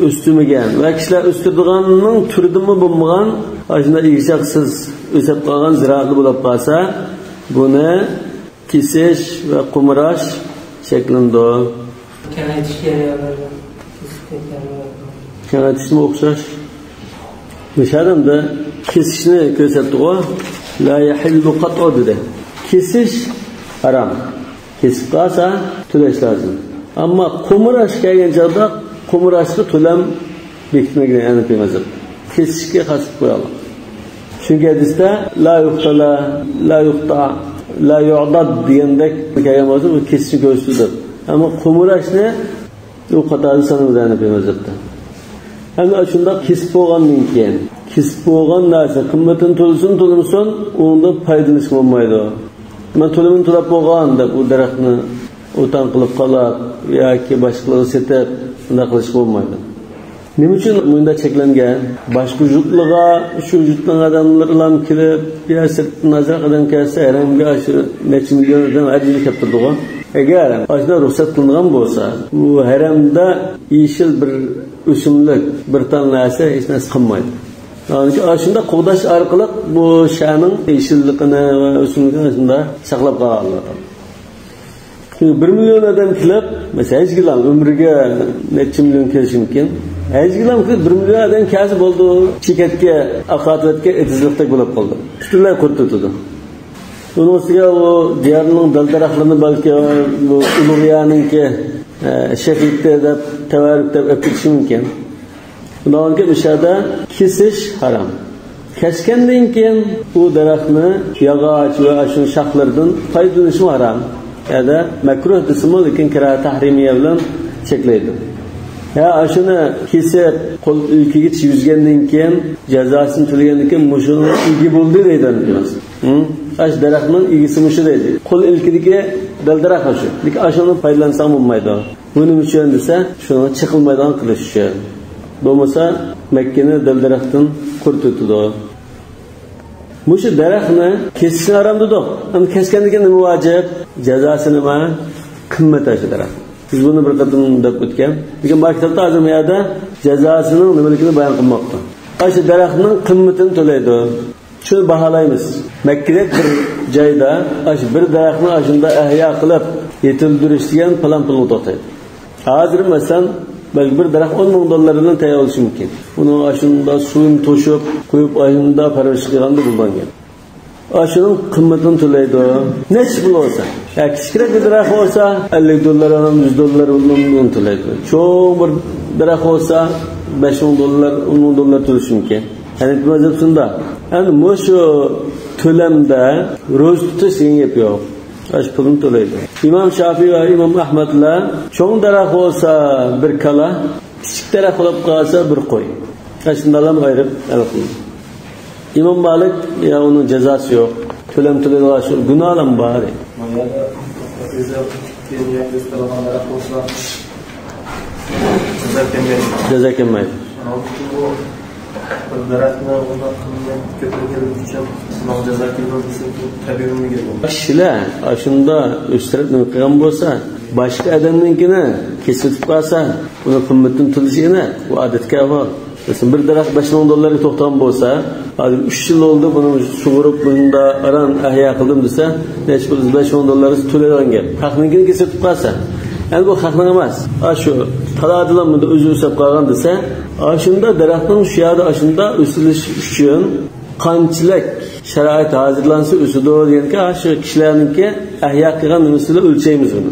ئۆستۈرمىگەن ۋە كىشىلەر ئۆستۈرىدىغاننىڭ تۈرىدىنمۇ بولمىغان، ئاشۇنداق ئىگە-چاقىسىز ئۆسۈپ قالغان زىرائەتلەر بولۇپ قالسا، بۇنى كېسىش ۋە قومۇراش چەكلىنىدۇ. كېڭەيتىش جەريانلىرىدا كېسىپ كەتكەنلەر. كېڭەيتىشمۇ ئوخشاش. مۇشۇ ئادەمدە كېسىشنى كۆرسەتتىغۇ، لا يحل قطعه دېدى. كېسىش ھارام. كېسىپ قالسا تۆلەش لازىم. ئەمما قومۇراش كەلگەن چاغدا قومۇراشقا تۆلەم بېكىتمىگەن ھەنەپىي مەزھەپ. كېسىشكە خاس قىلىپ قويالىغان. چۈنكى ھەدىستە لا يقتلى، لا يقطع، لا يعضد دېگەندەك كەلگەن بولسا، بۇ كېسىشنى كۆرسىتىدۇ. ئەمما قومۇراشنى ئۇ قاتاردا سانىمىز ھەنەپىي مەزھەپتە. ئەمما شۇنداق كېسىپ بولغاندىن كېيىن، كېسىپ بولغان نەرسە قىممىتىنى تۆلىسۇن، تۆلىمىسۇن، ئۇنىڭدىن پايدىلىنىشقا بولمايدۇ. مەن تۆلىمىنى تۆلەپ بولغان دەپ، ئۇ دەرەخنى ئوتان قىلىپ قالاپ ياكى باشقىلارغا سېتىپ، ئۇنداق قىلىشقا بولمايدۇ. نېمە ئۈچۈن مۇنداق چەكلەنگەن؟ باشقا يۇرتلارغا شۇ يۇرتنىڭ ئادەملىرىلا كېلىپ، يا سىرتتىن ئازراق ئادەم كەلسە، ھەرەمگە ئاشۇ نەچچە مىليون ئادەم ھەر يىلى كەپ تۇرىدىغۇ. ئەگەر ئاشۇنداق رۇخسەت قىلىنغان بولسا، بۇ ھەرەمدە يېشىل بىر ئۆسۈملۈك، بىر تال نەرسە، ھېچ نەرسە قىلمايدۇ. يەنى ئاشۇنداق قوغداش ئارقىلىق بۇ شەھەرنىڭ يېشىللىقىنى ۋە ئۆسۈملۈكىنى شۇنداق ساقلاپ قالغانلار. بىر مىليون ئادەم كېلىپ، مەسىلەن، ھەجگىلا ئۆمرىگە نەچچە مىليون كېلىشى مۇمكىن. ھەجگىلا كېلىپ بىر مىليون ئادەم كەلسە بولدى، چېكەتكە، ئاقارتىۋەتكە ئېتىزلىقتەك بولۇپ قالدى. پۈتۈنلەي قۇرۇتۇۋېتىدۇ. ئۇنىڭ ئۈستىگە ئۇ دىيارنىڭ دەل-دەرەخلىرىنى بەلكى بۇ ئۇلۇغ يەرنىڭكى، ئە، شېخىيتى دەپ، تەۋەررۈك دەپ ئېلىپ كېتىشى مۇمكىن. شۇنىڭدىن كېيىن مۇشۇ يەردە كېسىش ھارام. كەسكەندىن كېيىن بۇ دەرەخنى ياغاچ ۋە شۇ شاخلىرىدىن پايدىلىنىشمۇ ھارام. يەنە مەكرۇھ دېسىمۇ، لېكىن كىراھە تەھرىمىيە بىلەن چەكلەيدۇ. يا ئاشۇنى كېسىپ، قول ئىلكىگىچە يۈزگەندىن كېيىن، جازاسىنى تۆلىگەندىن كېيىن، مۇشۇنىڭ ئىگە بولدى دەيدۇ ئەمدى. ھە؟ ئاشۇ دەرەخنىڭ ئىگىسى مۇشۇ دەيدۇ. قول ئىلكىدىكى دەل دەرەخ ئاشۇ. لېكىن ئاشۇنى پايدىلانساڭ بولمايدۇ. بۇ نېمە ئۈچۈن دېسە، شۇنى چېقىلمايدىغان قىلىش ئۈچۈن. بولمىسا، مەككىنى دەل دەرەختىن قۇرۇتۇۋېتىدۇ. مۇشۇ دەرەخنى كېسىشنى ھارام دېدۇق. ئەمدى كەسكەندىن كېيىن نېمە ۋاجىپ؟ جازاسى نېمە؟ قىممەت ئاشۇ دەرەخ. بىز بۇنى بىر قېتىم دەپ ئۆتكەن. لېكىن بۇ كىتابتا ھازىر بۇ يەردە جازاسىنىڭ نېمىلىكىنى بايان قىلماقتا. ئاشۇ دەرەخنىڭ قىممىتىنى تۆلەيدۇ. شۇنى باھالايمىز. مەككىدەك بىر جايدا ئاشۇ بىر دەرەخنى ئاشۇنداق ئەھيا قىلىپ يېتىلدۈرۈش دېگەن پالان پۇلغا توختايدۇ. ھازىر، مەسىلەن، بەلكى بىر دەرەخ ئون مىڭ دوللار بىلەن تەييار بولۇشى مۇمكىن. ئۇنىڭ ئاشۇنداق سۇيىنى توشۇپ قويۇپ، ئاشۇنداق پەرۋىش قىلغاندا بولىدىغان گەپ. ئاشۇنىڭ قىممىتىنى تۆلەيدۇ. نەچچە پۇل بولسا. يا كىچىكرەك بىر دەرەخ بولسا، ئەللىك دوللار، يۈز دوللار ئۇنى تۆلەيدۇ. چوڭ بىر دەرەخ بولسا، بەش مىڭ دوللار، ئون مىڭ دوللار تۆلىشى مۇمكىن. ھەنەفىي مەزھەپ شۇنداق. ئەمدى مۇشۇ تۆلەمدە روزا تۇتۇش دېگەن گەپ يوق. ئاشۇ پۇلنى تۆلەيدۇ. ئىمام شافىي ۋە ئىمام ئەھمەدلەر چوڭ دەرەخ بولسا بىر كالا، كىچىك دەرەخ بولۇپ قالسا بىر قوي. ئاشۇنداقلارنى ئايرىپ ھەل قىلىدۇ. ئىمام مالىك، يا ئۇنىڭ جازاسى يوق. تۆلەم تۆلەيدىغان شۇ گۇناھلارمۇ بار. ما يەردە ئۆزى ئۆتكەن يا ئۆستۈرگەن دەرەخ بولسا، جازا كەلمەيدۇ. جازا كەلمەيدۇ. ھالبۇكى بۇ بىر دەرەخنى ئۇنداق قىلماي كۆپرەك كەلگەن ئۈچۈن، شۇنىڭ جازا كەلمەيدۇ دېسەك، بۇ تەبىئىي بولمىغان. كىشىلەر ئاشۇنداق ئۆستۈرۈپ نېمە قىلغان بولسا، باشقا ئادەمنىڭكىنى كېسىۋېتىپ قالسا، ئۇنىڭ قىممىتىنى تۆلىشى ئېنىق. ئۇ ئادەتتىكى ئەھۋال. مەسىلەن، بىر دەرەخ بەش مىڭ دوللارغا توختىغان بولسا، ھازىر ئۈچ يىل بولدى، بۇنى سۇغۇرۇپ، بۇندا ئاران ئەھيا قىلدىم دېسە، نەچچە پۇل؟ بەش مىڭ دوللار تۆلەيدىغان گەپ. خەقنىڭكىنى كېسىپ قالسا، ئەمدى بۇ خەقنىڭ ئەمەس. ئاشۇ تالادا بۇنى ئۆزى ئۆسۈپ قالغان دېسە، ئاشۇنداق دەرەخنىڭ شۇ يەردە ئاشۇنداق ئۆسۈلۈش ئۈچۈن قانچىلىك شارائىت ھازىرلانسا ئۆسىدۇ دېگەنكى، ئاشۇ كىشىلەرنىڭكى ئەھيا قىلغان نېمىسى بىلەن ئۆلچەيمىز بۇنى.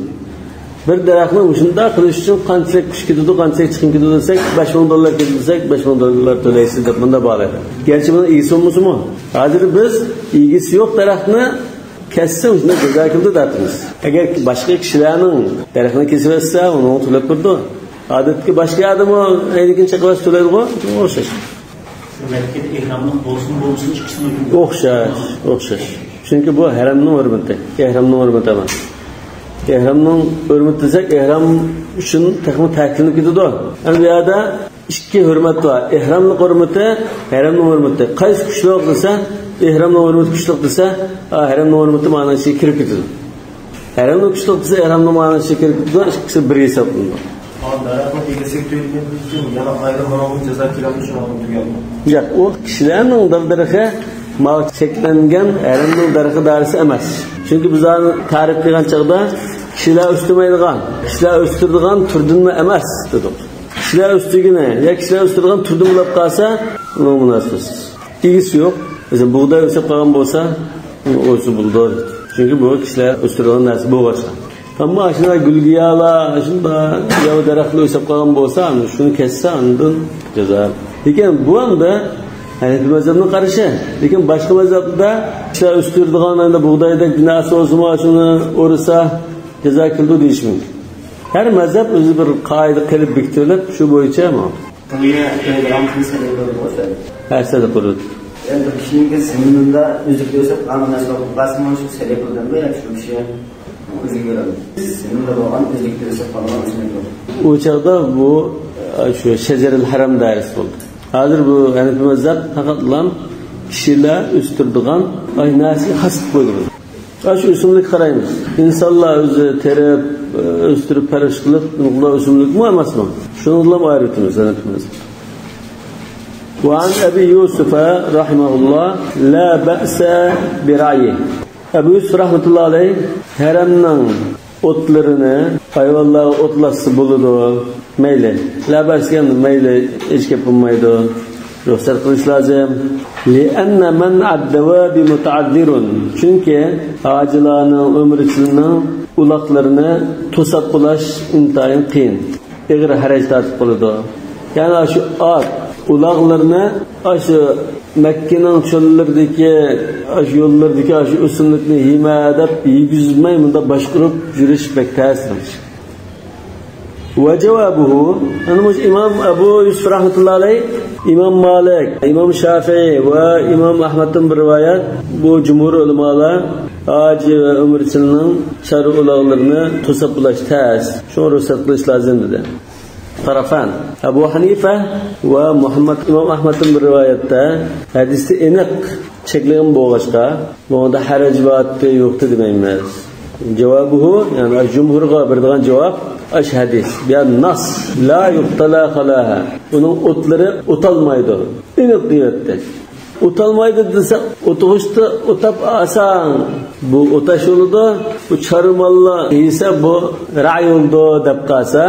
بىر دەرەخنى مۇشۇنداق قىلىش ئۈچۈن قانچىلىك كۈچ كېتىدۇ، قانچىلىك چىقىم كېتىدۇ دېسەك، بەش مىڭ دوللار كېتىدۇ دېسەك، بەش مىڭ دوللار تۆلەيسىز دەپ مۇنداق باھالايدۇ. گەرچە بۇنىڭ ئىگىسى بولمىسىمۇ، ھازىر بىز ئىگىسى يوق دەرەخنى كەسسە مۇشۇنداق جازا كېلىدۇ دەپمىز. ئەگەر باشقا كىشىلەرنىڭ دەرىخىنى كېسىۋەتسە، ئۇنىڭغا تۆلەپ بېرىدۇ. ئادەتتىكى باشقا ئادەممۇ ئەينىكىنى چېقىۋەتسە تۆلەيدىغۇ، شۇنىڭغا ئوخشاش. شۇ مەككىدە ئېھراملىق بولسىمۇ بولمىسىمۇ ئىككىسىنىڭ ھۆكمى ئوخشاش، ئوخشاش. چۈنكى بۇ ھەرەمنىڭ ھۆرمىتى، ئېھرامنىڭ ھۆرمىتى ئەمەس. ئېھرامنىڭ ھۆرمىتى دېسەك، ئېھرام ئۈچۈن تېخىمۇ تەكىتلىنىپ كېتىدۇ. ئەمدى بۇ يەردە ئىككى ھۆرمەت بار. ئېھراملىق ھۆرمىتى، ھەرەمنىڭ ھۆرمىتى. قايسى كۈچلۈك دېسە، ئېھرامنىڭ ھۆرمىتى كۈچلۈك دېسە، ئا، ھەرەمنىڭ ھۆرمىتى مانا ئىچىگە كىرىپ كېتىدۇ. ھەرەمنىڭ كۈچلۈك دېسە، ئېھرامنىڭ مانا ئىچىگە كىرىپ كېتىدۇ. ئىككىسى بىر ھېسابلىنىدۇ. دەرەخنىڭ ئىگىسىگە تۆلىگەندىن كېيىن يەنە ئايرىم مانا بۇ جازا كېلەمدۇ، شۇنىڭغا تۈگەلدى. ياق، ئۇ كىشىلەرنىڭ دەرىخى ما چەكلەنگەن ھەرەمنىڭ دەرىخى دائىرىسى ئەمەس. چۈنكى بىز ئۇنى تەرىپ قىلغان چاغدا كىشىلەر ئۆستۈرمەيدىغان، كىشىلەر ئۆستۈرىدىغان تۈردىنمۇ ئەمەس دېدۇق. كىشىلەر ئۆستۈرگىنى يا كىشىلەر ئۆستۈرىدىغان تۈردىن بولاپ قالسا، ئۇنىڭ مۇناسىۋىتى. ئىگىسى يوق. مەسىلەن، بۇغداي ئۆسۈپ قالغان بولسا، ئۇنى ئۆسۈپ بولىدۇ. چۈنكى بۇ كىشىلەر ئۆستۈرىدىغان نەرسە بولغاچقا. ئەمما ئاشۇنداق گۈلگىيەلەر، ئاشۇنداق ياۋا دەرەخلەر ئۆسۈپ قالغان بولسا، ئانا شۇنى كەسسە، ئاندىن جازا. لېكىن بۇ ئەمدى ھەنەفىي مەزھەپنىڭ قارىشى. لېكىن باشقا مەزھەپلەردە كىشىلەر ئۆستۈرىدىغان ئەمدى بۇغدايدەك بىر نەرسە بولسىمۇ، شۇنى ئورسا جازا كېلىدۇ دېيىشى مۇمكىن. ھەر مەزھەپ ئۆزى بىر قائىدە قىلىپ بېكىتىۋېلىپ، شۇ بويىچە ماڭىدۇ. قويۇۋېتىدىغان قىلسا نېمە بولىدۇ؟ ھە، سەدىقە بولىدۇ. ئەمدى كىشىنىڭكى زېمىنىدا ئۈزۈك ئۆسۈپ قالغان نەرسە بولۇپ قالسىمۇ، شۇ سەدىقە بولىدۇ ياكى شۇ كىشى ئۆزىگە بېرىدۇ؟ زېمىندا بولغان ئۈزۈك ئۆسۈپ قالغان ئۆسۈملۈك بولىدۇ. ئۇ چاغدا بۇ، شۇ شەجەرىل ھەرەم دائىرىسى بولدى. ھازىر بۇ ھەنەفىي مەزھەپ پەقەتلا كىشىلەر ئۆستۈرىدىغان ئاي نەرسىگە خاس قىلىپ قويدى. ئاشۇ ئۆسۈملۈككە قارايمىز. ئىنسانلار ئۆزى تېرىپ، ئۆستۈرۈپ، پەرۋىش قىلىپ، بۇلار ئۆسۈملۈكمۇ ئەمەسمۇ؟ شۇنىڭ بىلەن ئايرىۋېتىمىز، ھەنەفىي مەزھەپ. وعن أبي يوسف رحمه الله لا بأس برعيه. ئەبۇ يۈسۈپ رەھمەتۇللا ئەلەيھ ھەرەمنىڭ ئوتلىرىنى، ھايۋانلارغا ئوتلاتسا بولىدۇ. مەيلى. لا بەس دېگەن مەيلى، ھېچ گەپ بولمايدۇ. رۇخسەت قىلىش لازىم. لأن منع الدواب متعذر. چۈنكى ھاجىلارنىڭ، ئۆمرىچىلەرنىڭ ئۇلاغلىرىنى توساپ بولاش ئىنتايىن قىيىن. ئېغىر ھەرەج تارتىپ قالىدۇ. يەنى شۇ ئات، ئۇلاغلىرىنى ئاشۇ مەككىنىڭ چۆللىرىدىكى، ئاشۇ يوللىرىدىكى ئاشۇ ئۆسۈملۈكنى يېمە دەپ يېگۈزمەي مۇنداق باشقۇرۇپ يۈرۈش بەك تەس. وجوابه، يەنى مۇشۇ ئىمام ئەبۇ يۈسۈپ رەھمەتۇللا ئەلەيھ، ئىمام مالىك، ئىمام شافىئىي ۋە ئىمام ئەھمەدتىن بىر رىۋايەت، بۇ جۇمھۇر ئۆلىمالار ھاجى ۋە ئۆمرىچىلەرنىڭ چارۋا ئۇلاغلىرىنى توساپ بولاش تەس، شۇڭا رۇخسەت قىلىش لازىم دېدى. طرفان، ئەبۇ ھەنىفە ۋە مۇھەممەد، ئىمام ئەھمەدتىن بىر رىۋايەتتە ھەدىستە ئېنىق چەكلىگەن بولغاچقا، بۇنىڭدا ھەرەج بارتى يوقتى دېمەيمىز. جاۋابىھۇ، يەنى جۇمھۇرغا بېرىدىغان جاۋاب، ئاش ھەدىس. بۇ ناس، لا يۇقتالا خالاھا. ئۇنىڭ ئوتلىرى ئوتالمايدۇ. ئېنىق دېيەتتى. ئوتالمايدۇ دېسە، ئوتىغۇچتا ئوتاپ ئالساڭ، بۇ ئوتاش بولىدۇ. بۇ چارۋىماللار يېسە، بۇ راي بولىدۇ دەپ قالسا،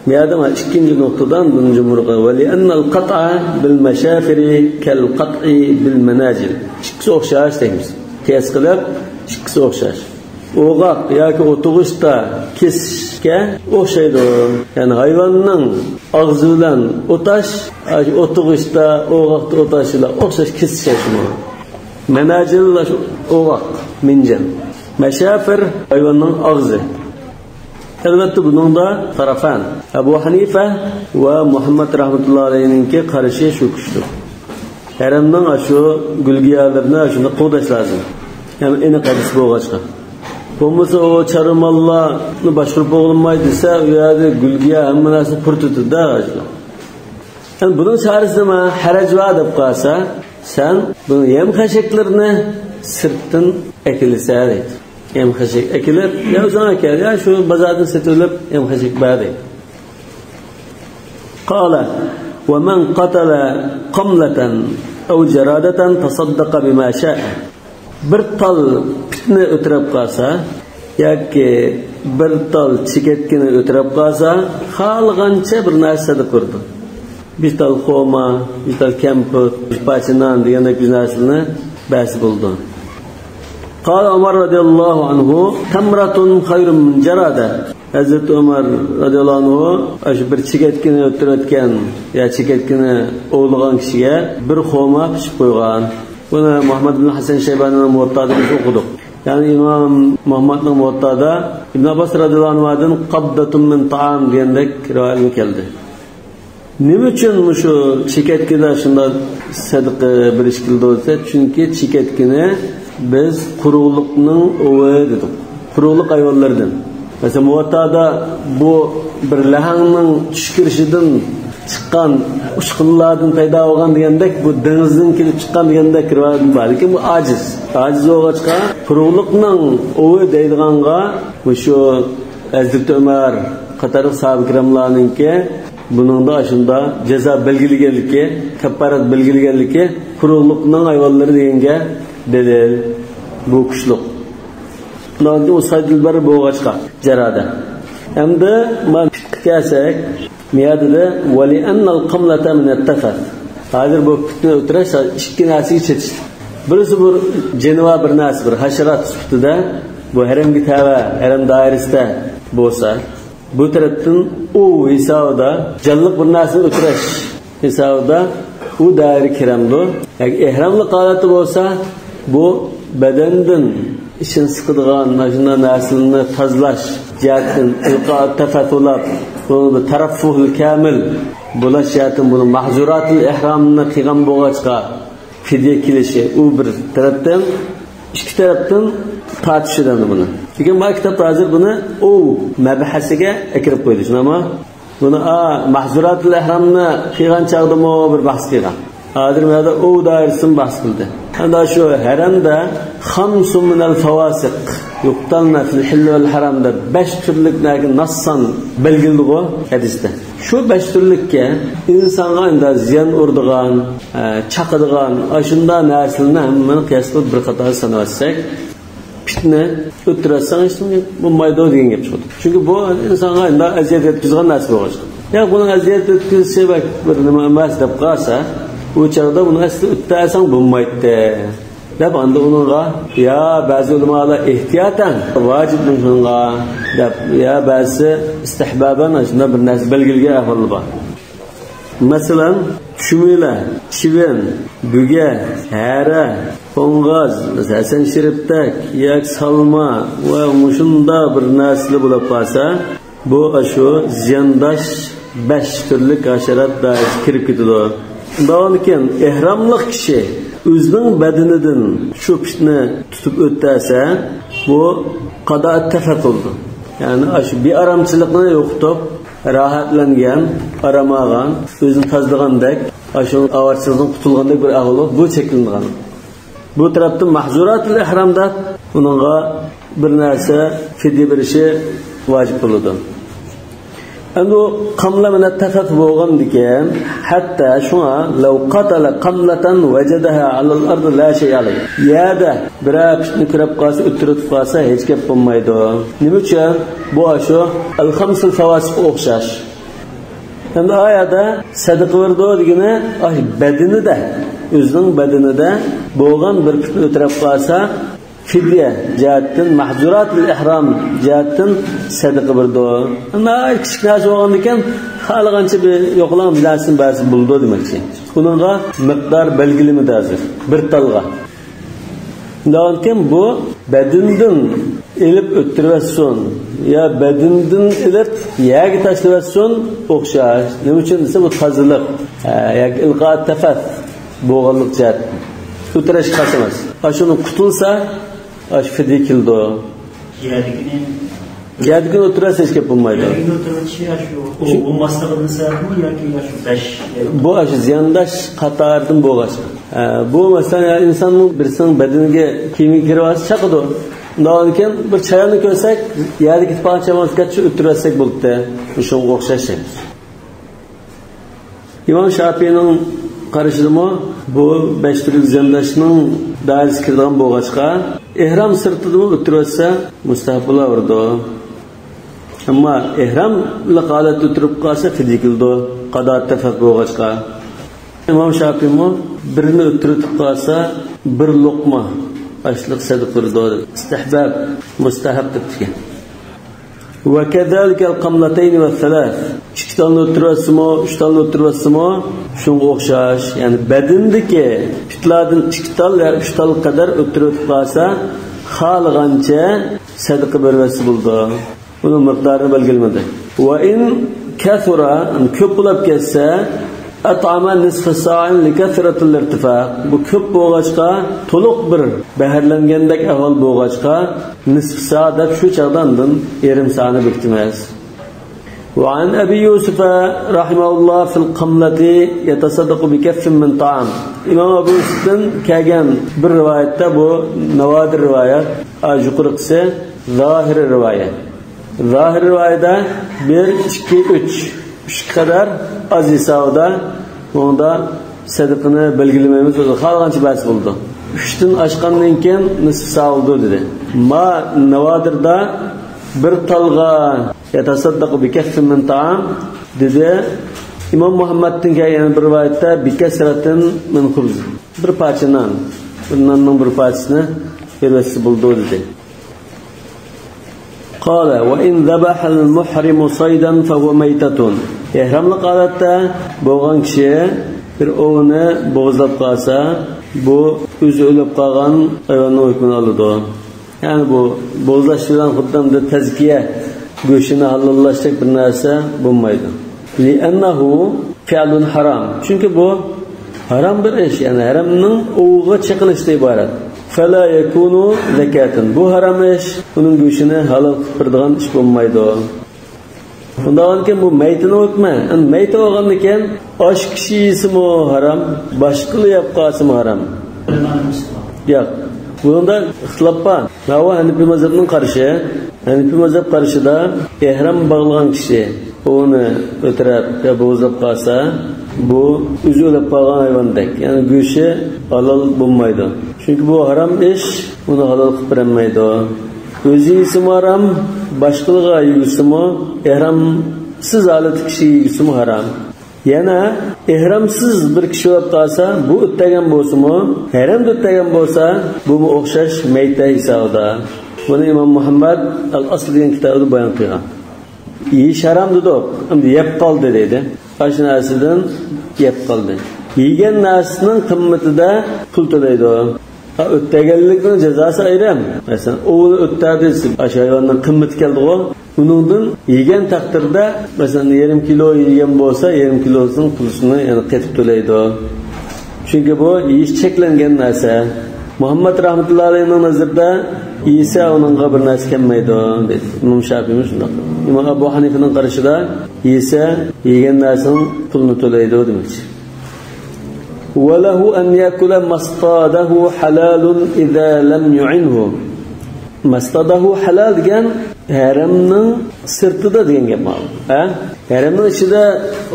بۇ يەردە مانا ئىككىنچى نۇقتىدىن بۇنى جۇمھۇرغا، ۋەلىئەننەل قەتئە بىل مەشافىرى كەل قەتئى بىل مەناجىل. ئىككىسى ئوخشاش دەيمىز. قىياس قىلىپ، ئىككىسى ئوخشاش. ئوغاق ياكى ئوتۇغۇچتا كېسىشكە ئوخشايدۇ. يەنى ھايۋاننىڭ ئاغزى بىلەن ئوتاش، ئوتۇغۇچتا، ئوغاقتا ئوتاش بىلەن ئوخشاش كېسىشەشمۇ. مەناجىل ئوغاق، مىنجەل. مەشافىر ھايۋاننىڭ ئاغزى. ئەلۋەتتە، بۇنىڭدا تەرەفان، ئەبۇ ھەنىفە ۋە مۇھەممەد رەھمەتۇللا ئەلەيھىنىڭكى قارىشى شۇ كۈچلۈك. ھەرەمنىڭ ئاشۇ گۈلگىيالىرىنى ئاشۇنداق قوغداش لازىم. ھەم ئېنىق ھەدىس بولغاچقا. بولمىسا ئۇ چارۋىماللارنى باشقۇرۇپ بولغىلىمايدۇ دېسە، ئۇ يەردە گۈلگىيا ھەممە نەرسىنى قۇرۇتىدۇ-دە. يەنى بۇنىڭ چارىسى نېمە؟ ھەرەج بار دەپ قالسا، سەن بۇنىڭ يەم-خەشەكلىرىنى سىرتتىن ئەكېلىسە دەيدۇ. يەم-خەشەك ئەكېلىپ، يا ئۆزۈڭ ئەكەل، يا شۇ بازاردىن سېتىۋېلىپ يەم-خەشەك بەر دەيدۇ. قال، ومن قتل قملة أو جرادة تصدق بما شاء. بىر تال پىتنى ئۆتۈرۈپ قالسا ياكى بىر تال چېكەتكىنى ئۆتۈرۈپ قالسا، خالىغانچە بىر نەرسە سەدىقە بېرىدۇ. بىر تال خورما، بىر تال كەمپۈت، بىر پارچە نان دېگەندەك بىر نەرسىنى بەرسە بولىدۇ. قال عمر رضي الله عنه، تمرة خير من جرادة. ھەزرىتى ئۆمەر رەزىياللاھۇ ئەنھۇ ئاشۇ بىر چېكەتكىنى ئۆتتۈرۈۋەتكەن يا چېكەتكىنى ئوۋلىغان كىشىگە بىر خورما پىشىپ قويغان. بۇنى مۇھەممەد ئىبن ھەسەن شەيبانىنىڭ مۇۋەتتادىن بىز ئوقۇدۇق. يەنى ئىمام مۇھەممەدنىڭ مۇۋەتتادا ئىبن ئابباس رەزىياللاھۇ ئەنھۇدىن قابدەتۇن مىن تائام دېگەندەك رىۋايەتمۇ كەلدى. نېمە ئۈچۈن مۇشۇ چېكەتكىدە شۇنداق سەدىقە بېرىش كېلىدۇ دېسە، چۈنكى چېكەتكىنى بىز قۇرۇقلۇقنىڭ ئوۋى دېدۇق. قۇرۇقلۇق ھايۋانلىرىدىن. مەسىلەن، مۇۋەتتادا بۇ بىر لەھەڭنىڭ چۈش كىرىشىدىن چىققان ئۇچقۇنلاردىن پەيدا بولغان دېگەندەك، بۇ دېڭىزدىن كېلىپ چىققان دېگەندەك رىۋايەت بار. لېكىن بۇ ئاجىز. ئاجىز بولغاچقا، قۇرۇقلۇقنىڭ ئوۋى دەيدىغانغا مۇشۇ ھەزرىتى ئۆمەر قاتارلىق ساھابە كىراملارنىڭكى بۇنىڭدا ئاشۇنداق جازا بەلگىلىگەنلىكى، كاپپارەت بەلگىلىگەنلىكى قۇرۇقلۇقنىڭ ھايۋانلىرى دېگەنگە دەلىل. بۇ كۈچلۈك. ئۇنىڭدىن ئۇ سايدىلبەر بولغاچقا، جارادە. ئەمدى مانا پىتقا كەلسەك، مۇيەدىدە، ولأن القملة من التفث. ھازىر بۇ پىتنى ئۆتۈرۈش ئىككى نەرسىگە چېتىشلىق. بىرسى بىر جېنىۋار بىر نەرسە، بىر ھاشارات سۈپىتىدە بۇ ھەرەمگە تەۋە، ھەرەم دائىرىسىدە بولسا، بۇ تەرەپتىن ئوۋ ھېسابىدا جانلىق بىر نەرسىنى ئۆتۈرۈش ھېسابىدا ئۇ دائىرە كىرەمدۇ؟ ياكى ئېھراملىق ھالەتتە بولسا، بۇ بەدەندىن ئىچىنى سىقىدىغان مانا شۇنداق نەرسىلەرنى تازىلاش جەھەتتىن ئىلقا تەفەتۇلات، بۇ تەرەففۇھۇل كامىل بولۇش جەھەتتىن بۇنى مەھزۇراتىل ئېھرامنى قىلغان بولغاچقا، پىدىيە كېلىشى ئۇ بىر تەرەپتىن، ئىككى تەرەپتىن تارتىشىدۇ ئەمدى بۇنى. لېكىن ما كىتابتا ھازىر بۇنى ئوۋ مەبھەسىگە ئەكىرىپ قويدى، شۇنداقمۇ؟ بۇنى، ئا، مەھزۇراتىل ئېھرامنى قىلغان چاغدىمۇ بىر بەھس قىلغان. ھازىر مۇ يەردە ئوۋ دائىرىسىنى بەھس قىلدى. ئەمدى شۇ ھەرەمدە خەمسۇن مىنەل فەۋاسىق يۇقتەلنە فىل ھىللى ۋەل ھەرەم دەپ بەش تۈرلۈك نەرسە ناسسان بەلگىلىدىغۇ ھەدىستە. شۇ بەش تۈرلۈككە ئىنسانغا ئەمدى زىيان ئۇرىدىغان، ئە، چاقىدىغان، ئاشۇنداق نەرسىلەرنى ھەممىنى قىياس قىلىپ بىر قاتارغا سانىۋەتسەك، پىتنە ئۆتتۈرەتسەڭ ھېچنېمە بولمايدۇ دېگەن گەپ چىقىدۇ. چۈنكى بۇ ئىنسانغا ئەمدى ئەزىيەت يەتكۈزىدىغان نەرسە بولغاچقا. ياق، بۇنىڭ ئەزىيەت يەتكۈزۈشى بەك بىر نېمە ئەمەس دەپ قالسا، ئۇ چاغدا بۇنى ئەسلى ئۆتتۈرسەڭ بولمايتتى دەپ، ئاندىن ئۇنىڭغا، يا بەزى ئۆلىمالار ئېھتىياتەن ۋاجىپمۇ شۇنىڭغا دەپ، يا بەزىسى ئىستىھبابەن شۇنداق بىر نەرسە بەلگىلىگەن ئەھۋاللار بار. مەسىلەن، چۈمۈلە، چىۋىن، بۈگە، ھەرە، قوڭغاز، ھەسەن شېرىپتەك ياكى سالما ۋە مۇشۇنداق بىر نەرسىلەر بولۇپ قالسا، بۇ ئاشۇ زىيانداش بەش تۈرلۈك ھاشارات دائىرىسىگە كىرىپ كېتىدۇ. ئۇنداقتىن كېيىن ئېھراملىق كىشى ئۆزىنىڭ بەدىنىدىن شۇ پىتنە تۇتۇپ ئۆتەلىسە، بۇ قادا تەفەت بولىدۇ. يەنى ئاشۇ بىئارامچىلىقنى يوقىتىپ، راھەتلەنگەن، ئارام ئالغان، ئۆزىنى تازىلىغاندەك، ئاشۇ ئاۋارىچىلىقتىن قۇتۇلغاندەك بىر ئەھۋال بولۇپ، بۇ چەكلىنىدىغان. بۇ تەرەپتىن مەھزۇراتىل ئېھرام دەپ، ئۇنىڭغا بىر نەرسە فىدىيە بېرىشى ۋاجىپ بولىدۇ. ئەمدى ئۇ قاملە مەنە تەفەف بولغاندىكىن، ھەتتا شۇڭا لەۋ قاتەلە قاملەتەن ۋەجەدەھا ئەلەل ئەرزى لا شەيئە ئەلەيھ. يەردە بىرەر پىتنە كۆرۈپ قالسا، ئۆتتۈرۈپ قالسا، ھېچ گەپ بولمايدۇ. نېمە ئۈچۈن؟ بۇ ئاشۇ ئەل خەمسۇل فەۋاسىققا ئوخشاش. ئەمدى ئايەتتە سەدىقە بېرىدۇ دېگىنى، ئاي، بەدىنىدە، ئۆزىنىڭ بەدىنىدە بولغان بىر پىتنە ئۆتتۈرۈپ قالسا، فىدىيە جەھەتتىن، مەھزۇراتىل ئىھرام جەھەتتىن سەدىقە بېرىدۇ. ناھايىتى كىچىك نەرسە بولغاندىكىن، خالىغانچە بىر يوقىلاڭ بىر نەرسىنى بەرسە بولىدۇ دېمەكچى. بۇنىڭغا مىقدار بەلگىلىمىدى ھازىر. بىر تالغا. شۇنداقكەن بۇ بەدىنىدىن ئېلىپ ئۆتتۈرۈۋەتسۇن يا بەدىنىدىن ئېلىپ يەرگە تاشلىۋەتسۇن ئوخشاش. نېمە ئۈچۈن دېسە، بۇ تازىلىق، ھە، ياكى ئىلقا تەفەف بولغانلىق جەھەتتىن. ئۇ تىرەش خاس ئەمەس. ئاشۇنى قۇتۇلسا، ئاشۇ فىدىيە كېلىدۇ. يەردىكىنى يەردىكىنى ئۆتتۈرۈۋەتسە ھېچ گەپ بولمايدۇ. يەردىكىنى ئۆتتۈرۈۋېتىشى ئاشۇ ئۇ شۇ بولماسلىقىدىن سەۋەبمۇ ياكى ئاشۇ بەش؟ بۇ ئاشۇ زىيانداش قاتارىدىن بولغاچقا. ئە، بۇ مەسىلەن، يا ئىنساننىڭ بىرسىنىڭ بەدىنىگە كىيىمگە كىرىۋالسا چاقىدۇ. ئۇنداق كېيىن بىر چاياننى كۆرسەك، يەردە كېتىپ قالغان چايان كەتسە ئۆتتۈرۈۋەتسەك بولىدۇ. شۇنىڭغا ئوخشاش. ئىمام شاپىئىنىڭ قارىشىدىمۇ بۇ بەش تۈرلۈك زىيانداشنىڭ دائىرىسىگە كىرىدىغان بولغاچقا، ئېھرام سىرتىدىمۇ ئۆتتۈرۈۋەتسە مۇستەھەب بولاۋېرىدۇ. ئەمما ئېھراملىق ھالەتتە ئۆتتۈرۈپ قالسا فىدىيە كېلىدۇ، قازا تەفەف بولغاچقا. ئىمام شاپىئىمۇ بىرنى ئۆتتۈرۈۋېتىپ قالسا، بىر لوقما ئاشلىق سەدىقە بېرىدۇ. ئىستىھباب، مۇستەھەب دەپتىكەن. وكذلك القملتين والثلاث. ئىككى تالنى ئۆتتۈرۈۋەتسىمۇ، ئۈچ تالنى ئۆتتۈرۈۋەتسىمۇ، شۇنىڭغا ئوخشاش. يەنى بەدىنىدىكى پىتلاردىن ئىككى تال يا ئۈچ تال قەدەر ئۆتتۈرۈۋېتىپ قالسا، خالىغانچە سەدىقە بېرىۋەتسە بولىدۇ. بۇنىڭ مىقدارىنى بەلگىلىمىدى. وإن كثر، كۆپ بولۇپ كەتسە، أطعم نصف صاع لكثرة الارتفاع. بۇ كۆپ بولغاچقا، تولۇق بىر بەھرىلەنگەندەك ئەھۋال بولغاچقا، نىسف سا دەپ شۇ چاغدا ئاندىن يېرىم سانى بېكىتىمىز. وعن أبي يوسف رحمه الله في القملة يتصدق بكف من طعام. ئىمام ئەبۇ يۈسۈفتىن كەلگەن بىر رىۋايەتتە، بۇ ناۋادىر رىۋايەت، ئا، يۇقىرىقىسى زاھىرىي رىۋايەت. زاھىرىي رىۋايەتتە بىر، ئىككى، ئۈچ، ئۈچكە قەدەر ئاز ھېسابىدا، بۇنىڭدا سەدىقىنى بەلگىلىمەيمىز، ئۆزى خالىغانچە بەرسە بولىدۇ. ئۈچتىن ئاشقاندىن كېيىن نىسف سا بولىدۇ دېدى. ما ناۋادىردا بىر تالغا يەتەسەددەقۇ بىكەففىن مىن تائام دېدى. ئىمام مۇھەممەدتىن كەلگەن بىر رىۋايەتتە بىكەسرەتىن مىن خۇبز، بىر پارچە نان، بىر ناننىڭ بىر پارچىسىنى بېرىۋەتسە بولىدۇ دېدى. قال: وإن ذبح المحرم صيدا فهو ميتة. ئېھراملىق ھالەتتە بولغان كىشى بىر ئوۋنى بوغۇزلاپ قالسا، بۇ ئۆزى ئۆلۈپ قالغان ھايۋاننىڭ ھۆكمىنى ئالىدۇ. يەنى بۇ بوغۇزلاش بىلەن خۇددى ئەمدى تەزكىيە، گۆشىنى ھالاللاشتەك بىر نەرسە بولمايدۇ. لأنه فعل حرام. چۈنكى بۇ ھارام بىر ئىش، يەنى ھەرەمنىڭ ئوۋىغا چېقىلىشتىن ئىبارەت. فلا يكون زكاة. بۇ ھارام ئىش، ئۇنىڭ گۆشىنى ھالال قىلىپ بېرىدىغان ئىش بولمايدۇ. ئۇنداقكەن بۇ مەيتىنىڭ ھۆكمى. ئەمدى مەيتە بولغاندىكىن ئاشۇ كىشى يېسىمۇ ھارام، باشقىلار يەپ قالسىمۇ ھارام. ياق. بۇنىڭدا ئىختىلاپ بار. ماۋۇ ھەنىپىي مەزھەپنىڭ قارىشى. ھەنىپىي مەزھەپ قارىشىدا ئېھرام باغلىغان كىشى ئوۋنى ئۆتۈرۈپ يا بوغۇزلاپ قالسا، بۇ ئۆزى ئۆلۈپ قالغان ھايۋاندەك، يەنى گۆشى ھالال بولمايدۇ. چۈنكى بۇ ھارام ئىش، ئۇنى ھالال قىلىپ بېرەلمەيدۇ. ئۆزى يېسىمۇ ھارام، باشقىلارغا يېگۈزسىمۇ، ئېھرامسىز ھالەتتە كىشىگە يېگۈزسىمۇ ھارام. يەنە ئېھرامسىز بىر كىشى ئۆلۈپ قالسا، بۇ ئۆتەلگەن بولسىمۇ، ھەرەمدە ئۆتەلگەن بولسا، بۇمۇ ئوخشاش مەيتە ھېسابىدا. بۇنى ئىمام مۇھەممەد ئەل ئەسل دېگەن كىتابىدا بايان قىلغان. يېيىش ھارام دېدۇق، ئەمدى يەپ قالدى دەيدۇ. ئاشۇ نەرسىدىن يەپ قالدى. يېگەن نەرسىنىڭ قىممىتىدە پۇل تۆلەيدۇ. ھا، ئۆتەلگەنلىكنىڭ جازاسى ئايرىم. مەسىلەن، ئوۋنى ئۆتەلدى، ئاشۇ ھايۋاننىڭ قىممىتى كەلدىغۇ. ئۇنىڭدىن يېگەن تەقدىردە، مەسىلەن، يېرىم كىلو يېگەن بولسا، يېرىم كىلوسىنىڭ پۇلىنى يەنە قېتىپ تۆلەيدۇ. چۈنكى بۇ يېيىش چەكلەنگەن نەرسە. مۇھەممەد رەھمەتۇللا ئەلەيھىنىڭ نەزىرىدە يېسە ئۇنىڭغا بىر نەرسە كەلمەيدۇ، دەيدۇ. ئىمام شافىئىمۇ شۇنداق. ئىمام ئەبۇ ھەنىفىنىڭ قارىشىدا يېسە يېگەن نەرسىنىڭ پۇلىنى تۆلەيدۇ دېمەكچى. وله أن يأكل ما اصطاده حلال إذا لم يعنه. مصطاده حلال دېگەن ھەرەمنىڭ سىرتىدا دېگەن گەپ ماۋۇ. ھە؟ ھەرەمنىڭ ئىچىدە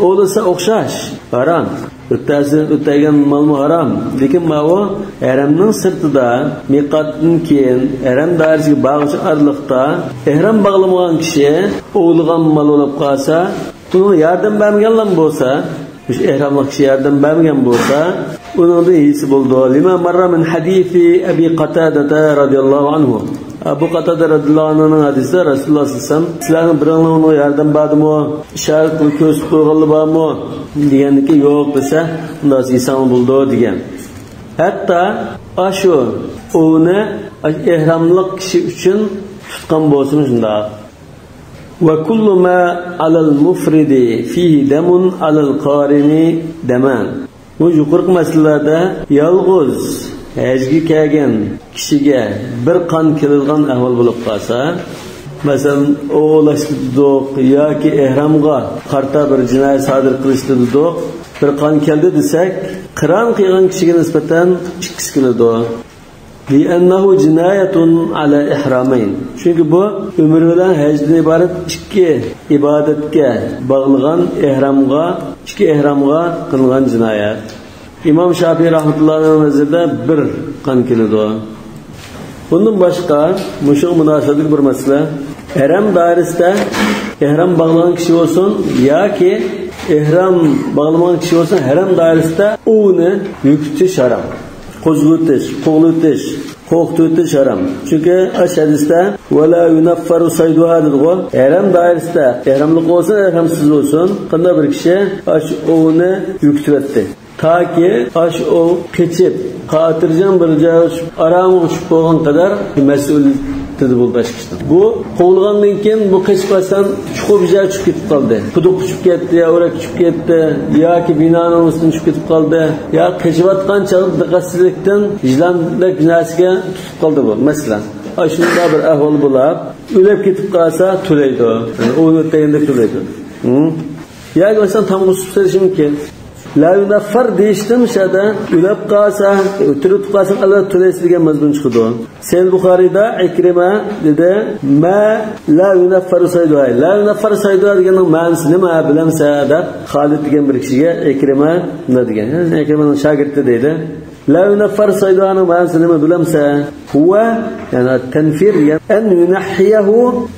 ئوۋلىسا ئوخشاش، ھارام. ئۆتەسى، ئۆتەيگەن مالمۇ ھارام. لېكىن ماۋۇ ھەرەمنىڭ سىرتىدا، مىقاتتىن كېيىن ھەرەم دائىرىسىگە بارغۇچە ئارىلىقتا ئېھرام باغلىمىغان كىشى ئوۋلىغان مال بولۇپ قالسا، ئۇنىڭ ياردەم بەرمىگەنلەرمۇ بولسا، مۇشۇ ئېھراملىق كىشى ياردەم بەرمىگەن بولسا، ئۇنىڭدىن ھېسسە بولىدۇ. لما مر من حديث أبي قتادة رضي الله عنه. ئەبۇ قاتادە رەزىياللاھۇ ئەنھۇنىڭ ھەدىسىدە رەسۇلۇللاھ سەللەللاھۇ ئەلەيھى ۋەسەللەم، سىلەرنىڭ بىرىڭلار ئۇنىڭغا ياردەم بەردىمۇ، ئىشارەت قىلىپ كۆرسىتىپ قويغانلار بارمۇ دېگەندىكىن، يوق دېسە، ئۇنداق يېسەڭلار بولىدۇ دېگەن. ھەتتا ئاشۇ ئوۋنى ئاشۇ ئېھراملىق كىشى ئۈچۈن تۇتقان بولسىمۇ شۇنداق. وكل ما على المفرد فيه دم على القارن دمان. بۇ يۇقىرىقى مەسىلىلەردە يالغۇز ھەجگە كەلگەن كىشىگە بىر قان كېلىدىغان ئەھۋال بولۇپ قالسا، مەسىلەن، ئوۋلاشتى دېدۇق ياكى ئېھرامغا قارىتا بىر جىنايەت سادىر قىلىشتى دېدۇق، بىر قان كەلدى دېسەك، قىران قىلغان كىشىگە نىسبەتەن ئىككىسى كېلىدۇ. لأنه جناية على إحرامين. چۈنكى بۇ ئۆمرە بىلەن ھەجدىن ئىبارەت ئىككى ئىبادەتكە باغلىغان ئېھرامغا، ئىككى ئېھرامغا قىلىنغان جىنايەت. ئىمام شافىئىي رەھمەتۇللاھىنىڭ نەزىرىدە بىر قان كېلىدۇ. بۇندىن باشقا، مۇشۇغا مۇناسىۋەتلىك بىر مەسىلە. ھەرەم دائىرىسىدە ئېھرام باغلىغان كىشى بولسۇن ياكى ئېھرام باغلىمىغان كىشى بولسۇن، ھەرەم دائىرىسىدە ئوۋنى يۈكۈتۈش ھارام. قوزغىۋېتىش، قوغلىۋېتىش، قورقۇتۇۋېتىش ھارام. چۈنكى ئاشۇ ھەدىستە «ولا ينفر صيدها» دېدىغۇ. ھەرەم دائىرىسىدە، ئېھراملىق بولسۇن، ئېھرامسىز بولسۇن، قانداق بىر كىشى ئاشۇ ئوۋنى يۈكۈتۈۋەتتى. تاكى ئاشۇ ئوۋ قېچىپ، خاتىرجەم بىر جايغا چۈشۈپ، ئارامىغا چۈشۈپ بولغان قەدەر مەسئۇلىيىتىدە بولدى ئاشۇ كىشىنىڭ. بۇ قوغلىغاندىن كېيىن بۇ قېچىپ قالسام، چوقۇم بىر جايغا چۈشۈپ كېتىپ قالدى. قۇدۇققا چۈشۈپ كەتتى، يا ئۆرەككە چۈشۈپ كەتتى، ياكى بىنانىڭ ئۈستىدىن چۈشۈپ كېتىپ قالدى، يا قېچىۋاتقان چاغدا دىققەتسىزلىكتىن يىلاندەك بىر نەرسىگە تۇتۇپ قالدى بۇ، مەسىلەن. ئاشۇنداق بىر ئەھۋال بولۇپ، ئۆلۈپ كېتىپ قالسا تۆلەيدۇ. يەنى ئۇ ئۆتەيدىغاندەك تۆلەيدۇ. ھە؟ ياكى مەسىلەن، تامغا سۇ سېلىشى مۇمكىن. «لا ينفر» دېيىشتىن مۇشۇ يەردە ئۆلۈپ قالسا، ئۆلتۈرۈپ قالسا، ئەلۋەتتە تۆلەيسىز دېگەن مەزمۇن چىقىدۇ. سەھىھ بۇخارىيدا ئىكرىمە دېدى، «ما لا ينفر صيدها». «لا ينفر صيدها» دېگەننىڭ مەنىسى نېمە، بىلەمسە؟ دەپ خالىد دېگەن بىر كىشىگە ئىكرىمە مۇنداق دېگەن. يەنى ئىكرىمەنىڭ شاگىرتى دەيدۇ. «لا ينفر صيدها»نىڭ مەنىسى نېمە، بىلەمسە؟ «هو»، يەنى تەنفىر دېگەن، «أن ينحيه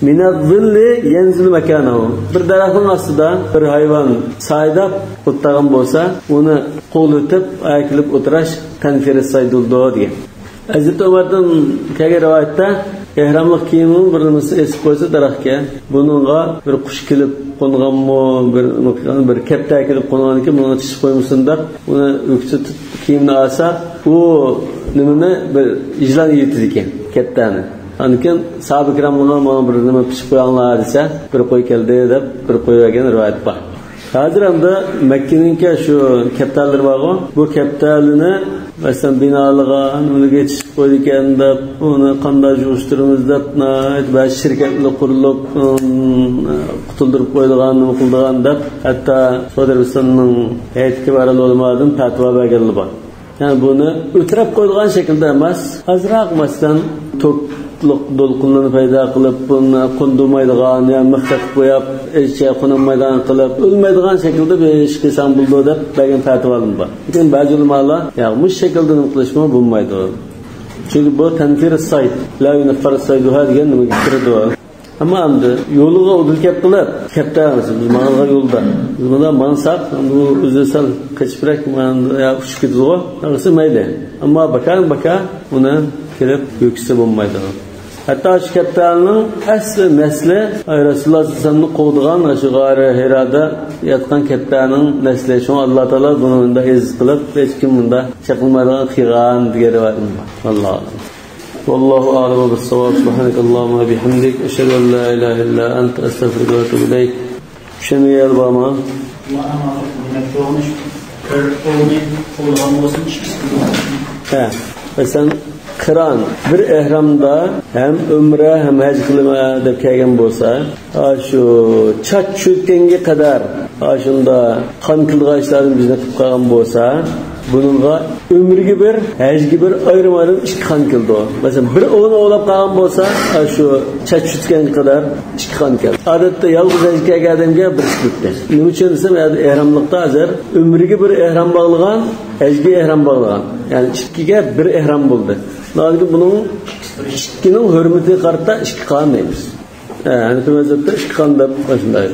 من الظل ينزل مكانه». بىر دەرەخنىڭ ئاستىدا بىر ھايۋان سايىداپ ئولتۇرغان بولسا، ئۇنى قوغلىتىپ، ئەكېلىپ ئولتۇرۇش تەنفىر سايدۇلدۇ دېگەن. ھەزرىتى ئۆمەردىن كەلگەن رىۋايەتتە، ئېھراملىق كىيىمىنىڭ بىر نېمىسىنى ئېسىپ قويسا دەرەخكە، بۇنىڭغا بىر قۇش كېلىپ قونغانمۇ، بىر، بىر كەپتەر كېلىپ قونغاندىكىن بۇنىڭغا چىشىپ قويمىسۇن دەپ، ئۇنى ئۆكسىتىپ كىيىمنى ئالسا، ئۇ نېمىنى بىر يىلان يېيىۋېتىدىكەن، كەپتەرنى. ئاندىن كېيىن ساھابە كىراملارغا ماڭا بىر نېمە پىشىپ قويۇڭلار دېسە، بىر قوي كەلدى دەپ بىر قوي بەرگەن رىۋايەت بار. ھازىر ئەمدى مەككىنىڭكى شۇ كەپتەرلىرى بارغۇ، بۇ كەپتەرلىرىنى مەسىلەن بىنالىغا نېمىلىگە چىشىپ قويىدىكەن دەپ، ئۇنى قانداق يۇغۇشتۇرىمىز دەپ، ناھايىتى بەزى شىركەتلەر قۇرۇلۇپ، ئۇم، قۇتۇلدۇرۇپ قويىدىغان، نېمە قىلىدىغان دەپ، ھەتتا سەئۇدى ئەرەبىستاننىڭ ھەيئىتىدىكى بىر ئالىم ئۆلىمادىن پەتىۋا بەرگەنلەر بار. يەنى بۇنى ئۆتۈرەپ قويىدىغان شەكىلدە ئەمەس، ئازراق مەسىلەن توكلۇق دولقۇنلىرىنى پەيدا قىلىپ، بۇنى قوندۇرمايدىغان، يا مىخ تېقىپ قويۇپ، ھېچ يەرگە قونالمايدىغان قىلىپ، ئۆلمەيدىغان شەكىلدە بىر ئىش قىلساڭ بولىدۇ دەپ بەرگەن پەتىۋالىرى بار. لېكىن بەزى ئۆلىمالار، ياق، مۇشۇ شەكىلدە نېمە قىلىشمۇ بولمايدۇ. چۈنكى بۇ تەنفىر سايد، لا ينفر صيدها دېگەن نېمىگە كىرىدۇ. ئەمما ئەمدى يولىغا ئۇدۇل كەپ قىلىپ، كەپتەر بىز ماڭىدىغان يولدا. بىز مۇنداق ماڭساق، ئەمدى ئۇ ئۆزى سەل قېچىپراق ماڭ-، يا ئۇچۇپ كېتىدىغۇ. ئەمىسە مەيلى. ئەمما باكان باكا ئۇنى كېلىپ يۆكسە بولمايدۇ. ھەتتا شۇ كەپتەرنىڭ ئەسلى نەسلى، ئاي، رەسۇلۇللا سەللەللاھۇ ئەلەيھى ۋەسەللەمنى قوغدىغان شۇ غارى ھىرادا ياتقان كەپتەرنىڭ نەسلى. شۇڭا ئاللا تائالا بۇنى مۇنداق ئەزىز قىلىپ، ھېچكىم مۇنداق چېقىلمايدىغان قىلغان دېگەن رىۋايەت بار. ئاللا ئالەم. والله أعلم بالصواب. سبحانك اللهم وبحمدك، أشهد أن لا إله إلا أنت، أستغفرك وأتوب إليك. چۈشەنمىگەن بارمۇ؟ ھە، مەسىلەن، قىران، بىر ئېھرامدا ھەم ئۆمرە، ھەم ھەج قىلىمەن دەپ كەلگەن بولسا، ھە، شۇ چاچ چۈشكەنگە قەدەر، ھە، شۇندا قان كېلىدىغان ئىشلاردىن بىزنى قىلىپ قالغان بولسا، بۇنىڭغا ئۆمرىگە بىر، ھەجگە بىر ئايرىم-ئايرىم ئىككى خان كېلىدۇ. مەسىلەن، بىر ئوغلىنى ئوۋلاپ قالغان بولسا، ئاشۇ چاچ چۈشكەنگە قەدەر ئىككى خان كېلىدۇ. ئادەتتە يالغۇز ھەجگە كەلگەن ئادەمگە بىر كېلىدۇ. نېمە ئۈچۈن دېسەم، ھازىر ئېھراملىقتا ھازىر ئۆمرىگە بىر ئېھرام باغلىغان، ھەجگە ئېھرام باغلىغان. يەنى ئىككىگە بىر ئېھرام بولدى. ھازىر بۇنىڭ ئىككىنىڭ ھۆرمىتىگە قارىتا ئىككى خان دەيمىز. ھە، ھەنىپىي مەزھەپتە ئىككى خان دەپ ئاشۇنداق.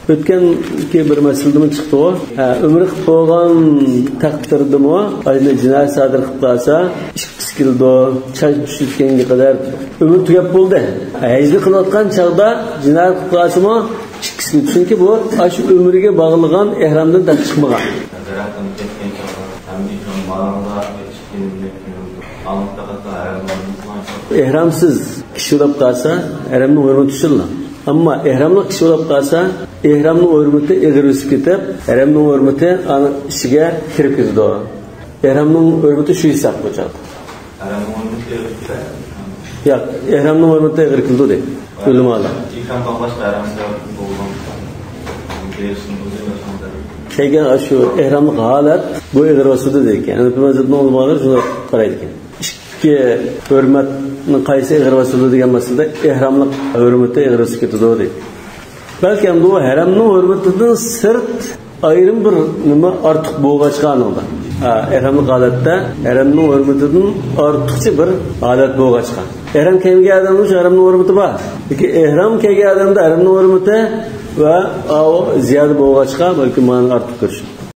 ئۆتكەنكى بىر مەسىلىدىمۇ چىقتىغۇ. ھە، ئۆمرە قىلىپ بولغان تەقدىردىمۇ، ئاينى جىنايەت سادىر قىلىپ قالسا، ئىككىسى كېلىدۇ، چاچ چۈشۈپ كەتكەنگە قەدەر. ئۆمرە تۈگەپ بولدى. ھەجنى قىلىۋاتقان چاغدا جىنايەت قىلىپ قالسىمۇ، ئىككىسى كېلىدۇ. چۈنكى بۇ ئاشۇ ئۆمرىگە باغلىغان ئېھرامدىن تەرك چىقمىغان. ئېھرامسىز كىشى ئۇلاپ قالسا، ھەرەمنىڭ ھۆرمىتى چۈشىدۇ. ئەمما ئېھراملىق كىشى ئۇلاپ قالسا، ئېھرامنىڭ ھۆرمىتى ئېغىر ئۆسۈپ كېتىپ، ھەرەمنىڭ ھۆرمىتى ئانا ئىچىگە كىرىپ كېتىدۇ. ئېھرامنىڭ ھۆرمىتى شۇ ھېساب بۇ چاغدا. ياق، ئېھرامنىڭ ھۆرمىتى ئېغىر كېلىدۇ دەيدۇ ئۆلىمالار. كەلگەن شۇ ئېھراملىق ھالەت بۇ ئېغىر باسىدۇ دەيدىكەن. ھەنەپىي مەزھەپنىڭ ئۆلىمالىرى شۇنداق قارايدىكەن. ئىككى ھۆرمەتنىڭ قايسى ئېغىر باسىدۇ دېگەن مەسىلىدە ئېھراملىق ھۆرمىتى ئېغىر بېسىپ كېتىدۇ دەيدۇ. بەلكى ئەمدى ئۇ ھەرەمنىڭ ھۆرمىتىدىن سىرت ئايرىم بىر نېمە ئارتۇق بولغاچقا ئانىڭدا. ھە، ئېھراملىق ھالەتتە ھەرەمنىڭ ھۆرمىتىدىن ئارتۇقچە بىر ھالەت بولغاچقا. ئېھرام كىيمىگەن ئادەمنىڭ شۇ ھەرەمنىڭ ھۆرمىتى بار. لېكىن ئېھرام كىيگەن ئادەمدە ھەرەمنىڭ ھۆرمىتى ۋە ئاۋۇ زىيادە بولغاچقا، بەلكى مانا ئارتۇق كۆرۈشۈپ.